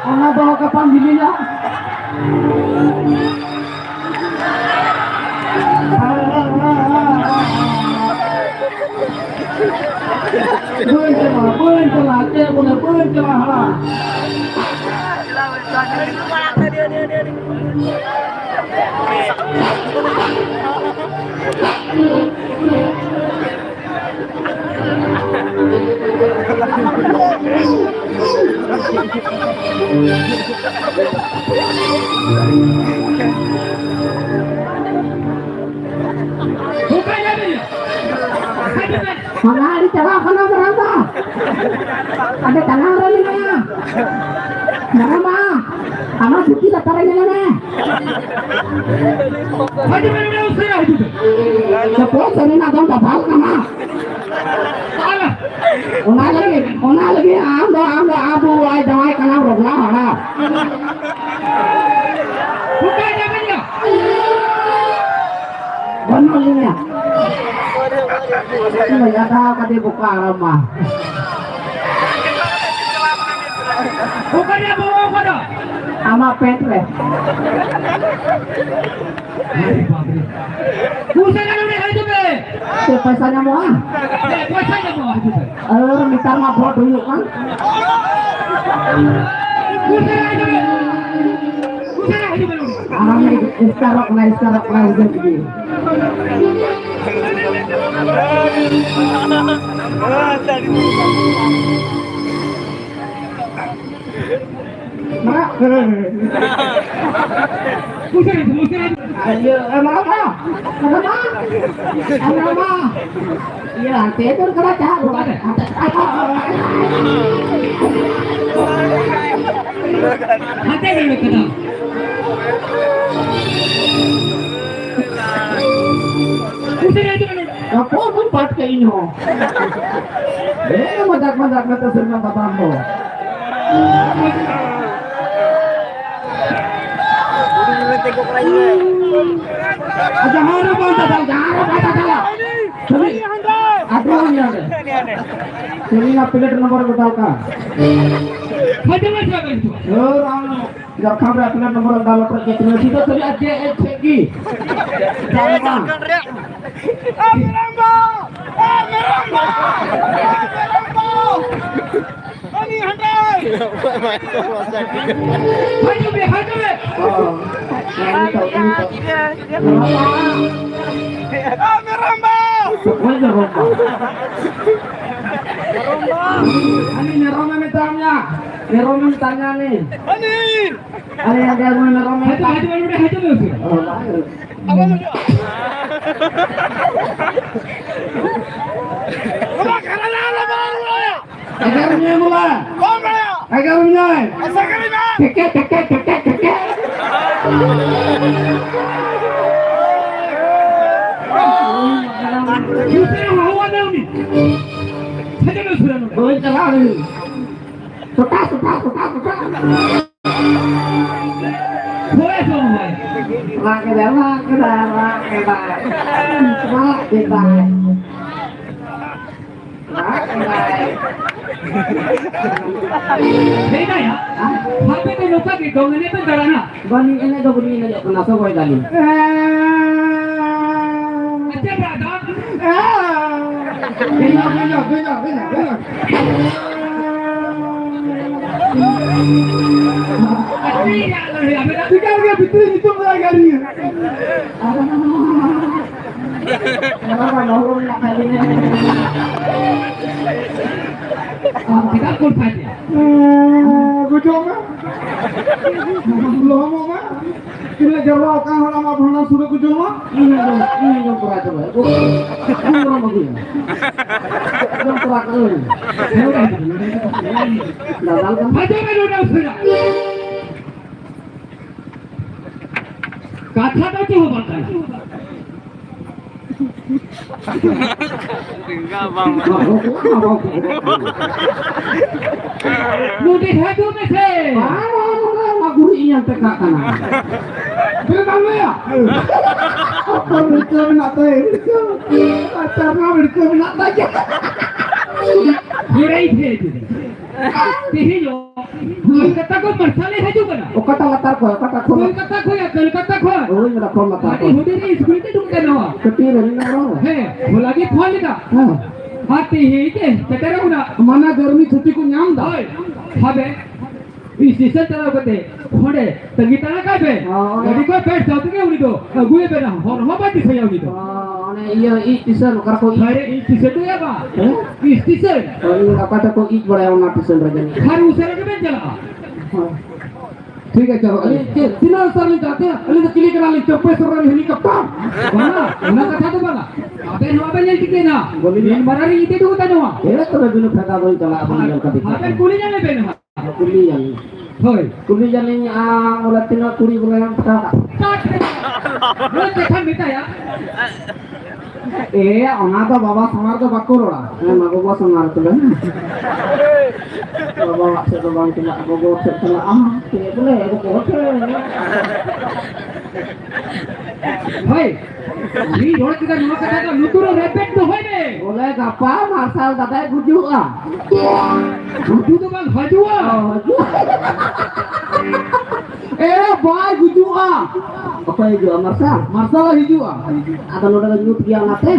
ᱚᱱᱟ ᱫᱚ ᱜᱟᱯᱟ ᱢᱤᱞᱤᱭᱟ᱾ ᱵᱟᱹᱧ ᱪᱟᱞᱟᱜᱼᱟ, ᱵᱟᱹᱧ ᱪᱟᱞᱟᱜᱼᱟ, ᱪᱮᱫ ᱵᱚᱞᱮ ᱵᱟᱹᱧ ᱪᱟᱞᱟᱜᱼᱟ ᱦᱟᱲᱟ᱾ ᱚᱱᱟ ᱟᱹᱰᱤ ᱪᱟᱵᱟ ᱠᱟᱱᱟ ᱢᱟᱨᱟᱝ ᱵᱟ᱾ ᱟᱫᱚ ᱛᱟᱞᱟ ᱨᱮ ᱢᱮᱱᱟᱭᱟ᱾ ᱢᱟᱨᱟᱝ ᱵᱟ, ᱟᱢᱟᱜ ᱫᱷᱩᱛᱤ ᱞᱟᱛᱟᱨ ᱨᱮ ᱧᱮᱞ ᱢᱮ᱾ ᱦᱤᱡᱩᱜ ᱢᱮ, ᱩᱥᱟᱹᱨᱟ ᱦᱤᱡᱩᱜ ᱢᱮ᱾ ᱪᱟᱯᱚ ᱥᱟᱹᱨᱤᱱᱟᱜ ᱫᱚᱢ ᱵᱟᱯᱷᱟᱣ ᱠᱟᱱᱟ᱾ ᱚᱱᱟ ᱞᱟᱹᱜᱤᱫ, ᱚᱱᱟ ᱞᱟᱹᱜᱤᱫ ᱟᱢ ᱫᱚ, ᱟᱢ ᱫᱚ ᱟᱵᱚ ᱟᱡ ᱡᱟᱶᱟᱭ ᱠᱟᱱᱟᱢ ᱨᱚᱜᱽᱞᱟ ᱦᱟᱲᱟ᱾ ᱵᱟᱹᱱᱩᱜ ᱞᱤᱧᱟ᱾ ᱞᱟᱜᱟᱣ ᱠᱟᱫᱮ ᱵᱚᱠᱟ ᱟᱨᱟᱢ ᱢᱟ᱾ ᱚᱠᱟ ᱨᱮᱭᱟᱜ ᱵᱟᱵᱟ ᱚᱠᱟ ᱫᱚ? ᱟᱢᱟᱜ ᱯᱮᱱᱴ ᱨᱮ᱾ ᱟᱨᱮ ᱵᱟᱯ ᱨᱮ᱾ ᱩᱥᱟᱹᱨᱟ ᱱᱚᱰᱮ ᱦᱤᱡᱩᱜ ᱯᱮ᱾ ᱪᱮᱫ ᱯᱚᱭᱥᱟ ᱧᱟᱢᱚᱜᱼᱟ? ᱦᱮᱸ, ᱯᱚᱭᱥᱟ ᱧᱟᱢᱚᱜᱼᱟ, ᱦᱤᱡᱩᱜ ᱯᱮ᱾ ᱟᱨ ᱱᱮᱛᱟᱨ ᱢᱟ ᱵᱷᱳᱴ ᱦᱩᱭᱩᱜ ᱠᱟᱱ᱾ ᱩᱥᱟᱹᱨᱟ ᱦᱤᱡᱩᱜ ᱯᱮ᱾ ᱩᱥᱟᱹᱨᱟ ᱦᱤᱡᱩᱜ ᱯᱮ ᱱᱚᱰᱮ᱾ ᱟᱨ ᱤᱥᱠᱟᱨᱚᱜ ᱠᱟᱱᱟ, ᱤᱥᱠᱟᱨᱚᱜ ᱠᱟᱱᱟ, ᱵᱩᱡᱷᱟᱹᱣ ᱠᱮᱫᱟᱹᱧ᱾ ᱢᱟ᱾ ᱩᱥᱟᱹᱨᱟ ᱦᱤᱡᱩᱜ ᱢᱮ, ᱩᱥᱟᱹᱨᱟ ᱦᱤᱡᱩᱜ ᱢᱮ᱾ ᱤᱭᱟᱹ, ᱮ, ᱢᱟ, ᱢᱟ᱾ ᱢᱟ, ᱢᱟ᱾ ᱢᱟ, ᱢᱟ᱾ ᱤᱭᱟᱹ, ᱦᱟᱱᱛᱮ ᱫᱚᱨ ᱠᱟᱱᱟ, ᱪᱟ ᱫᱚᱨ ᱠᱟᱱᱟ᱾ ᱦᱟᱱᱛᱮ, ᱦᱟᱱᱛᱮ ᱫᱚᱨ ᱠᱟᱱᱟ᱾ ᱩᱥᱟᱹᱨᱟ ᱦᱤᱡᱩᱜ ᱢᱮ᱾ ᱛᱟᱨᱯᱚᱨ ᱵᱚᱱ ᱯᱟᱴ ᱠᱮᱫ ᱤᱧ ᱦᱚᱸ᱾ ᱦᱮᱸ, ᱢᱟᱡᱟᱠ ᱢᱟᱡᱟᱠ ᱢᱮ ᱛᱮ ᱥᱮᱨᱢᱟ ᱵᱟᱫᱟᱢ ᱫᱚ᱾ ᱡᱟᱦᱟᱸ ᱨᱮ ᱵᱟᱝ ᱫᱟᱫᱟ, ᱡᱟᱦᱟᱸ ᱨᱮ ᱵᱟᱝ ᱫᱟᱫᱟ᱾ ᱪᱚᱞᱤ, ᱟᱴᱷᱨᱚ ᱧᱟᱢ ᱨᱮ᱾ ᱪᱚᱞᱤ ᱱᱟ ᱯᱞᱮᱴ ᱱᱚᱢᱵᱚᱨ ᱵᱚᱫᱚᱞ ᱠᱟ᱾ ᱦᱳᱭ, ᱟᱢ ᱡᱷᱟᱲᱠᱷᱚᱸᱰ ᱨᱮ ᱯᱞᱮᱴ ᱱᱚᱢᱵᱚᱨ ᱵᱚᱫᱚᱞ ᱠᱟ, ᱪᱮᱫ ᱪᱮᱫ ᱜᱮ᱾ ᱦᱤᱡᱩᱜ ᱢᱮ, ᱦᱤᱡᱩᱜ ᱢᱮ᱾ ᱚ, ᱦᱮᱸ, ᱱᱤᱛᱚᱜ, ᱱᱤᱛᱚᱜ᱾ ᱚᱠᱚᱭ ᱫᱚ ᱨᱚᱢᱵᱟ? ᱦᱟᱹᱱᱤ ᱢᱮᱨᱚᱢᱮ ᱢᱮᱛᱟᱢ ᱧᱟ, ᱢᱮᱨᱚᱢᱮ ᱢᱮᱛᱟᱢ ᱧᱟ ᱱᱤ᱾ ᱟᱞᱮ ᱟᱜᱮ ᱢᱮᱨᱚᱢᱮ ᱢᱮᱛᱟᱢ᱾ ᱦᱤᱡᱩᱜ ᱢᱮ, ᱦᱤᱡᱩᱜ ᱢᱮ᱾ ᱚ, ᱵᱟᱝ᱾ ᱮᱜᱟᱨᱚ ᱢᱮᱱᱟᱭᱟ ᱵᱚᱞᱟ᱾ ᱮᱜᱟᱨᱚ ᱢᱮᱱᱟᱭ᱾ ᱴᱷᱮᱠᱮ, ᱴᱷᱮᱠᱮ, ᱴᱷᱮᱠᱮ, ᱴᱷᱮᱠᱮ᱾ ᱵᱟᱹᱧ ᱪᱟᱞᱟᱜᱼᱟ᱾ ᱥᱚᱴᱟ, ᱥᱚᱴᱟ, ᱥᱚᱴᱟ, ᱥᱚᱴᱟ᱾ ᱦᱳᱭ, ᱦᱳᱭ, ᱦᱳᱭ᱾ ᱨᱟᱜ ᱠᱮᱫᱟᱭ, ᱨᱟᱜ ᱠᱮᱫᱟᱭ, ᱨᱟᱜ ᱠᱮᱫᱟᱭ᱾ ᱨᱟᱜ ᱠᱮᱫᱟᱭ᱾ ᱨᱟᱜ ᱠᱮᱫᱟᱭ᱾ ᱞᱟᱹᱭ ᱫᱟᱭ, ᱦᱟᱯᱮ ᱫᱚ ᱱᱚᱝᱠᱟ ᱜᱮ ᱫᱚᱝ ᱮᱱᱮᱡ ᱯᱮ ᱫᱟᱬᱟᱱᱟ᱾ ᱵᱟᱝ ᱮᱱᱮᱡ ᱫᱚ ᱵᱟᱹᱞᱤᱧ ᱮᱱᱮᱡᱚᱜ ᱠᱟᱱᱟ, ᱥᱚᱜᱚᱭ ᱫᱟᱞᱤᱧ᱾ ᱟᱪᱪᱷᱟ, brother᱾ ᱵᱮᱱᱟᱣ, ᱵᱮᱱᱟᱣ, ᱵᱮᱱᱟᱣ, ᱵᱮᱱᱟᱣ, ᱵᱮᱱᱟᱣ᱾ ᱟᱪᱪᱷᱟ, ᱟᱞᱚ ᱦᱩᱭᱩᱜᱼᱟ, ᱵᱮᱱᱟᱣ᱾ ᱪᱤᱠᱟᱹ ᱜᱮ ᱵᱷᱤᱛᱨᱤ ᱧᱩᱛᱩᱢ ᱫᱚ ᱟᱭ ᱜᱟᱹᱰᱤ᱾ ᱟᱢ ᱪᱮᱫᱟᱜ ᱠᱚ ᱯᱷᱟᱭᱫᱟ? ᱵᱩᱡᱷᱟᱹᱣ ᱢᱮ᱾ ᱞᱚᱦᱚᱢᱚᱜ ᱢᱮ᱾ ᱛᱤᱱᱟᱹᱜ ᱡᱟᱣᱨᱟ ᱟᱠᱟᱱ ᱦᱚᱲ ᱟᱢᱟᱜ ᱵᱷᱟᱸᱰᱟᱱ ᱥᱩᱨ ᱨᱮᱠᱚ ᱡᱚᱢᱟ, ᱤᱧ ᱦᱚᱸ ᱡᱚᱢ, ᱤᱧ ᱦᱚᱸ ᱡᱚᱢ ᱛᱚᱨᱟ ᱪᱟᱵᱟᱭᱟ᱾ ᱩᱱᱠᱩ ᱦᱚᱸ ᱟᱹᱜᱩᱭᱟ᱾ ᱡᱚᱢ ᱛᱚᱨᱟ ᱠᱟᱜ ᱟᱹᱧ᱾ ᱫᱟᱫᱟᱞ ᱠᱟᱱᱟ᱾ ᱠᱟᱛᱷᱟ ᱫᱚ ᱪᱮᱫ ᱦᱚᱸ ᱵᱟᱝ ᱠᱟᱱᱟ᱾ ᱱᱚᱰᱮ ᱦᱤᱡᱩᱜ ᱢᱮᱥᱮ᱾ ᱵᱟᱝ, ᱵᱟᱝ, ᱱᱚᱰᱮ ᱚᱱᱟ ᱜᱩᱨᱤᱡ ᱤᱧ ᱟᱱᱛᱮ ᱠᱟᱜ ᱠᱟᱱᱟ᱾ ᱵᱮᱨᱮᱫ ᱟᱢ ᱞᱟᱹᱭᱟ? ᱚᱠᱚᱭ ᱵᱷᱤᱲᱠᱟᱹᱣ ᱢᱮᱱᱟᱜ ᱛᱟᱭ? ᱵᱷᱤᱲᱠᱟᱹᱣ᱾ ᱟᱨ ᱪᱟᱨᱢᱟ ᱵᱷᱤᱲᱠᱟᱹᱣ ᱢᱮᱱᱟᱜ ᱛᱟᱭ᱾ ᱦᱤᱲᱟᱹᱭ ᱯᱷᱮ ᱡᱩᱫᱤ᱾ ᱛᱮᱦᱮᱧ ᱦᱚᱸ ᱠᱳᱞᱠᱟᱛᱟ ᱠᱷᱚᱱ ᱢᱟᱨᱥᱟᱞᱮ ᱦᱤᱡᱩᱜ ᱠᱟᱱᱟ᱾ ᱚᱠᱟᱴᱟᱜ ᱞᱟᱛᱟᱨ ᱠᱷᱚᱱ? ᱚᱠᱟᱴᱟᱜ ᱠᱷᱚᱱ? ᱠᱳᱞᱠᱟᱛᱟ ᱠᱷᱚᱱ, ᱠᱳᱞᱠᱟᱛᱟ ᱠᱷᱚᱱ᱾ ᱦᱳᱭ, ᱢᱮᱱᱟ ᱠᱷᱚᱱ ᱞᱟᱛᱟᱨ ᱟᱹᱰᱤ ᱠᱷᱚᱱ᱾ ᱦᱩᱰᱤᱧ ᱨᱮ ᱥᱠᱩᱞ ᱛᱮ ᱫᱩᱲᱩᱵ ᱠᱟᱱᱟ᱾ ᱠᱟᱹᱴᱤᱡ ᱨᱮ ᱢᱮᱱᱟ ᱵᱟᱝ? ᱦᱮᱸ, ᱦᱚᱞᱟ ᱜᱮ ᱯᱷᱳᱱ ᱞᱮᱫᱟ᱾ ᱦᱮᱸ᱾ ᱟᱨ ᱛᱮᱦᱮᱧ ᱛᱮ ᱥᱮᱴᱮᱨᱚᱜ ᱠᱟᱱᱟ᱾ ᱢᱟᱱᱟ ᱜᱟᱨᱢᱤ ᱪᱷᱩᱴᱤ ᱠᱚ ᱧᱟᱢ ᱮᱫᱟ᱾ ᱦᱳᱭ, ᱦᱟᱵᱮ ᱥᱴᱮᱥᱚᱱ ᱪᱟᱞᱟᱣ ᱠᱟᱛᱮ ᱚᱸᱰᱮ ᱛᱟᱺᱜᱤ ᱛᱟᱲᱟ ᱠᱟᱭ ᱯᱮ᱾ ᱦᱚᱸ, ᱚᱱᱮ ᱜᱟᱹᱰᱤ ᱠᱚ ᱯᱷᱮᱰ ᱥᱟᱶ ᱛᱮᱜᱮ ᱩᱱᱤ ᱫᱚ ᱟᱹᱜᱩᱭᱮ ᱯᱮ ᱱᱟ, ᱦᱚᱨ ᱦᱚᱸ ᱵᱟᱭ ᱫᱤᱥᱟᱹᱭᱟ ᱩᱱᱤ ᱫᱚ᱾ ᱦᱚᱸ, ᱚᱱᱮ ᱤᱭᱟᱹ ᱤᱡ ᱴᱤᱥᱟᱨ ᱚᱠᱟ ᱨᱮᱠᱚ ᱤᱡ? ᱦᱳᱭ ᱨᱮ, ᱤᱡ ᱴᱤᱥᱟᱨ ᱫᱚ ᱭᱟ ᱵᱟ᱾ ᱦᱮᱸ? ᱤᱡ ᱴᱤᱥᱟᱨ᱾ ᱦᱳᱭ, ᱩᱱᱤ ᱚᱠᱟ ᱴᱷᱮᱱ ᱠᱚ ᱤᱡ ᱵᱟᱲᱟᱭᱟ ᱚᱱᱟ ᱴᱤᱥᱟᱨ ᱨᱮ ᱡᱟᱹᱱᱤᱡ᱾ ᱟᱨ ᱩᱥᱟᱹᱨᱟ ᱜᱮᱵᱮᱱ ᱪᱟᱞᱟᱜᱼᱟ᱾ ᱦᱳᱭ᱾ ᱴᱷᱤᱠ ᱟᱪᱷᱮ, ᱟᱹᱞᱤᱧ ᱪᱮᱫ ᱛᱤᱱᱟᱹᱜ ᱩᱥᱟᱹᱨᱟ ᱞᱤᱧ ᱪᱟᱞᱟᱜᱼᱟ? ᱟᱹᱞᱤᱧ ᱫᱚ ᱪᱤᱞᱤ ᱠᱟᱱᱟᱞᱤᱧ? ᱪᱚᱯᱯᱮᱥᱚᱨ ᱨᱮᱱ ᱦᱮᱞᱤᱠᱚᱯᱴᱟᱨ? ᱵᱟᱝᱟ, ᱚᱱᱟ ᱠᱟᱛᱷᱟ ᱫᱚ ᱵᱟᱝᱟ᱾ ᱟᱵᱮᱱ ᱱᱚᱣᱟ ᱵᱮᱱ ᱧᱮᱞ ᱴᱷᱤᱠᱮᱱᱟ᱾ ᱵᱚᱞᱮ ᱢᱤᱫ ᱢᱟᱨᱟᱝ ᱨᱮ ᱤᱫᱤ ᱦᱚᱴᱚ ᱠᱟᱛᱟ ᱱᱚᱣᱟ᱾ ᱦᱮᱸ, ᱛᱚᱵᱮ ᱵᱤᱱ ᱯᱷᱟᱭᱫᱟ ᱵᱟᱹᱧ ᱪᱟᱞᱟᱜᱼᱟ, ᱵᱟᱹᱧ ᱧᱮᱞ ᱠᱟᱛᱮ ᱟᱵᱮᱱ ᱪᱟᱞᱟᱜᱼᱟ᱾ ᱠᱩᱞᱤ ᱧᱟᱢ ᱞᱮ ᱵᱮᱱ ᱦᱟᱸᱜ᱾ ᱠᱩᱞᱤ ᱧᱟᱢ᱾ ᱦᱳᱭ᱾ ᱠᱩᱞᱤ ᱧᱟᱢᱤᱧ, ᱟᱢ ᱵᱚᱞᱮ ᱛᱤᱱᱟᱹᱜ ᱠᱩᱲᱤ ᱵᱚᱞᱮ ᱮᱢ ᱯᱟᱴᱟᱣ ᱠᱟᱜ? ᱦᱳᱭ, ᱠᱟᱛᱷᱟ ᱢᱮᱛᱟᱭᱟ᱾ ᱮ, ᱚᱱᱟ ᱫᱚ ᱵᱟᱵᱟ ᱥᱟᱢᱟᱝ ᱨᱮᱫᱚ ᱵᱟᱠᱚ ᱨᱚᱲᱟ᱾ ᱦᱮᱸ, ᱢᱟ ᱜᱚᱜᱚ ᱥᱟᱢᱟᱝ ᱨᱮ ᱛᱚᱵᱮ᱾ ᱵᱟᱵᱟ ᱚᱲᱟᱜ ᱥᱮᱫ ᱫᱚ ᱵᱟᱝ ᱪᱟᱞᱟᱜᱼᱟ, ᱜᱚᱜᱚ ᱚᱲᱟᱜ ᱥᱮᱫ ᱪᱟᱞᱟᱜᱼᱟ᱾ ᱪᱮᱫ ᱵᱚᱞᱮ, ᱜᱚᱜᱚ ᱦᱚᱲ ᱴᱷᱮᱱ᱾ ᱦᱳᱭ, ᱩᱱᱤ ᱨᱚᱲ ᱠᱮᱫᱟ ᱱᱚᱣᱟ ᱠᱟᱛᱷᱟ ᱫᱚ ᱞᱩᱛᱩᱨ ᱨᱮ ᱨᱮᱵᱮᱫ ᱫᱚᱦᱚᱭ ᱢᱮ᱾ ᱵᱚᱞᱮ ᱜᱟᱯᱟ ᱢᱟᱨᱥᱟᱞ ᱫᱟᱫᱟᱭ ᱜᱩᱡᱩᱜᱼᱟ᱾ ᱜᱩᱡᱩ ᱫᱚ ᱵᱟᱝ ᱦᱤᱡᱩᱜᱼᱟ᱾ ᱚ, ᱦᱤᱡᱩᱜᱼᱟ᱾ ᱮ ᱵᱟᱭ ᱜᱩᱡᱩᱜᱼᱟ᱾ ᱚᱠᱚᱭ ᱦᱤᱡᱩᱜᱼᱟ? ᱢᱟᱨᱥᱟᱞ? ᱢᱟᱨᱥᱟᱞ ᱦᱤᱡᱩᱜᱼᱟ᱾ ᱟᱫᱚ ᱱᱚᱰᱮ ᱫᱚ ᱧᱩᱛ ᱜᱮᱭᱟ ᱚᱱᱟᱛᱮ᱾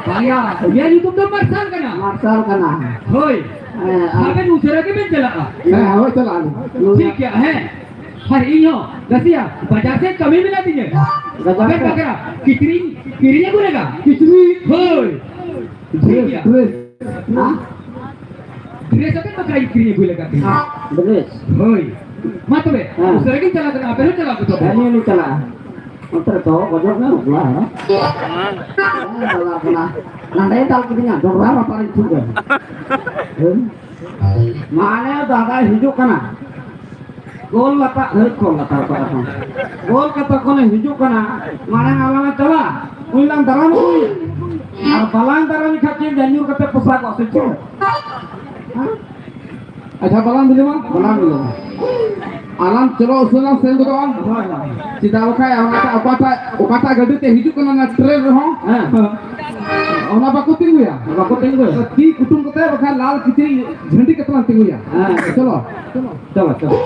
ᱵᱟᱝᱭᱟ, ᱩᱱᱤᱭᱟᱜ ᱧᱩᱛᱩᱢ ᱫᱚ ᱢᱟᱨᱥᱟᱞ ᱠᱟᱱᱟ᱾ ᱢᱟᱨᱥᱟᱞ ᱠᱟᱱᱟ᱾ ᱦᱳᱭ᱾ ᱦᱮᱸ, ᱟᱨ ᱟᱵᱮᱱ ᱩᱥᱟᱹᱨᱟ ᱜᱮᱵᱮᱱ ᱪᱟᱞᱟᱜᱼᱟ᱾ ᱦᱮᱸ, ᱦᱳᱭ, ᱪᱟᱞᱟᱜ ᱟᱹᱞᱤᱧ᱾ ᱴᱷᱤᱠ ᱜᱮᱭᱟ, ᱦᱮᱸ᱾ ᱟᱨ ᱤᱧ ᱦᱚᱸ ᱱᱟᱥᱮᱭᱟᱜ ᱵᱟᱡᱟᱨ ᱥᱮᱫ ᱠᱟᱹᱢᱤ ᱢᱮᱱᱟᱜ ᱛᱤᱧᱟᱹ᱾ ᱵᱟᱡᱟᱨ ᱟᱵᱮᱱ ᱥᱮᱫ? ᱵᱟᱠᱷᱨᱟ ᱠᱤᱪᱨᱤᱡ ᱠᱤᱨᱤᱧ ᱟᱹᱜᱩ ᱞᱮᱜᱟ᱾ ᱠᱤᱪᱨᱤᱡ? ᱦᱳᱭ᱾ ᱴᱷᱤᱠ ᱜᱮᱭᱟ᱾ Dress, dress. ᱦᱮᱸ? ᱰᱨᱮᱥ ᱟᱵᱮᱱ ᱵᱟᱠᱷᱨᱟ ᱠᱤᱨᱤᱧ ᱟᱹᱜᱩ ᱞᱮᱜᱟ ᱛᱤᱧᱟᱹ᱾ ᱰᱨᱮᱥ? ᱦᱳᱭ᱾ ᱢᱟ ᱛᱚᱵᱮ, ᱦᱮᱸ᱾ ᱩᱥᱟᱹᱨᱟ ᱜᱤᱧ ᱪᱟᱞᱟᱜ ᱠᱟᱱᱟ, ᱟᱵᱮᱱ ᱦᱚᱸ ᱪᱟᱞᱟᱜ ᱯᱮ ᱛᱚᱵᱮ᱾ ᱦᱮᱸ, ᱱᱤᱭᱟᱹ ᱞᱤᱧ ᱪᱟᱞᱟᱜᱼᱟ᱾ ᱚᱱᱛᱮ ᱨᱮ ᱫᱚᱦᱚ ᱜᱚᱡᱚᱜ ᱢᱮ, ᱵᱟᱯᱞᱟ ᱦᱮᱸ᱾ ᱦᱮᱸ, ᱪᱟᱞᱟᱜ ᱠᱟᱱᱟ᱾ ᱱᱟᱰᱮ ᱫᱟᱞ ᱠᱤᱫᱤᱧᱟ, ᱰᱚᱜᱽᱨᱟ ᱞᱟᱛᱟᱨᱤᱧ ᱛᱷᱩᱠ ᱮᱱ᱾ ᱦᱮᱸ᱾ ᱢᱟᱱᱮ ᱫᱟᱫᱟᱭ ᱦᱤᱡᱩᱜ ᱠᱟᱱᱟ᱾ ᱠᱳᱞᱠᱟᱛᱟ, ᱦᱮ, ᱠᱳᱞᱠᱟᱛᱟ ᱠᱷᱚᱱ᱾ ᱠᱳᱞᱠᱟᱛᱟ ᱠᱷᱚᱱᱮ ᱦᱤᱡᱩᱜ ᱠᱟᱱᱟ᱾ ᱢᱟᱲᱟᱝ ᱟᱞᱟᱝ ᱞᱟᱝ ᱪᱟᱞᱟᱜᱼᱟ᱾ ᱩᱱᱤ ᱞᱟᱝ ᱫᱟᱨᱟᱢ ᱟᱹᱜᱩᱭᱟ᱾ ᱟᱨ ᱵᱟᱞᱟᱝ ᱫᱟᱨᱟᱢ ᱞᱮᱠᱷᱟᱱ ᱪᱮᱫ ᱧᱩᱨ ᱠᱟᱛᱮ ᱯᱚᱥᱟᱜᱚᱜᱼᱟ ᱥᱮ ᱪᱮᱫ? ᱟᱪᱪᱷᱟ, ᱵᱟᱞᱟᱝ ᱵᱤᱞᱚᱢᱟ, ᱵᱟᱞᱟᱝ ᱵᱤᱞᱚᱢᱟ᱾ ᱟᱞᱟᱝ ᱪᱚᱞᱚ ᱩᱥᱟᱹᱨᱟ ᱞᱟᱝ ᱥᱮᱱ ᱜᱚᱫᱚᱜᱼᱟ᱾ ᱦᱳᱭ, ᱦᱳᱭ᱾ ᱪᱮᱫᱟᱜ ᱵᱟᱠᱷᱟᱡ ᱚᱱᱟᱴᱟᱜ ᱚᱠᱟᱴᱟᱜ, ᱚᱠᱟᱴᱟᱜ ᱜᱟᱹᱰᱤ ᱛᱮ ᱦᱤᱡᱩᱜ ᱠᱟᱱᱟ ᱚᱱᱟ ᱴᱨᱮᱱ ᱨᱮᱦᱚᱸ, ᱦᱮᱸ᱾ ᱚᱱᱟ ᱵᱟᱠᱚ ᱛᱤᱸᱜᱩᱭᱟ᱾ ᱵᱟᱠᱚ ᱛᱤᱸᱜᱩᱭᱟ᱾ ᱛᱤ ᱠᱩᱴᱩᱢ ᱠᱟᱛᱮ ᱵᱟᱠᱷᱟᱡ ᱞᱟᱞ ᱠᱤᱪᱨᱤᱡ ᱡᱷᱟᱹᱱᱴᱤ ᱠᱟᱛᱮ ᱞᱟᱝ ᱛᱤᱸᱜᱩᱭᱟ᱾ ᱦᱮᱸ᱾ ᱪᱚᱞᱚ᱾ ᱪᱚᱞᱚ, ᱪᱚᱞᱚ᱾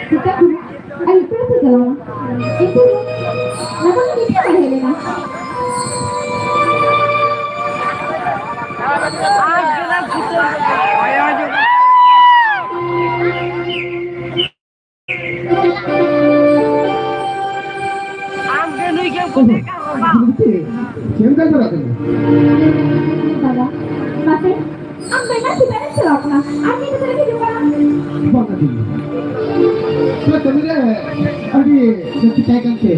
ᱥᱮᱛᱟᱜ ᱠᱷᱚᱱᱟᱜ ᱟᱹᱭᱩᱵ ᱵᱮᱲᱟ ᱯᱮ ᱪᱟᱞᱟᱣᱟ᱾ ᱮᱱᱛᱮ ᱨᱮᱦᱚᱸ ᱱᱟᱯᱟᱭ ᱜᱮ ᱱᱤᱛ ᱦᱚᱸ ᱵᱟᱭ ᱦᱮᱡ ᱞᱮᱱᱟ᱾ ᱟᱢ ᱜᱮ ᱱᱩᱭ ᱜᱮᱢ ᱠᱩᱥᱤᱭᱟᱜ ᱠᱟᱱ ᱵᱟᱵᱟ᱾ ᱪᱮᱫ ᱞᱮᱠᱟ ᱪᱟᱞᱟᱜ ᱠᱟᱱᱟ? ᱵᱟᱵᱟ, ᱢᱟᱥᱮ, ᱟᱢ ᱫᱚ ᱮᱱᱟᱝ ᱥᱮᱛᱟᱜ ᱨᱮᱢ ᱪᱟᱞᱟᱣ ᱠᱟᱱᱟ, ᱟᱨ ᱱᱤᱛ ᱫᱷᱟᱹᱨᱤᱡ ᱦᱤᱡᱩᱜ ᱠᱟᱱᱟ? ᱵᱟᱝ ᱟᱹᱰᱤ᱾ ᱛᱚ ᱠᱟᱹᱢᱤ ᱨᱮ ᱟᱹᱰᱤ ᱡᱟᱹᱥᱛᱤ ᱛᱟᱦᱮᱸ ᱠᱟᱱ ᱛᱮ᱾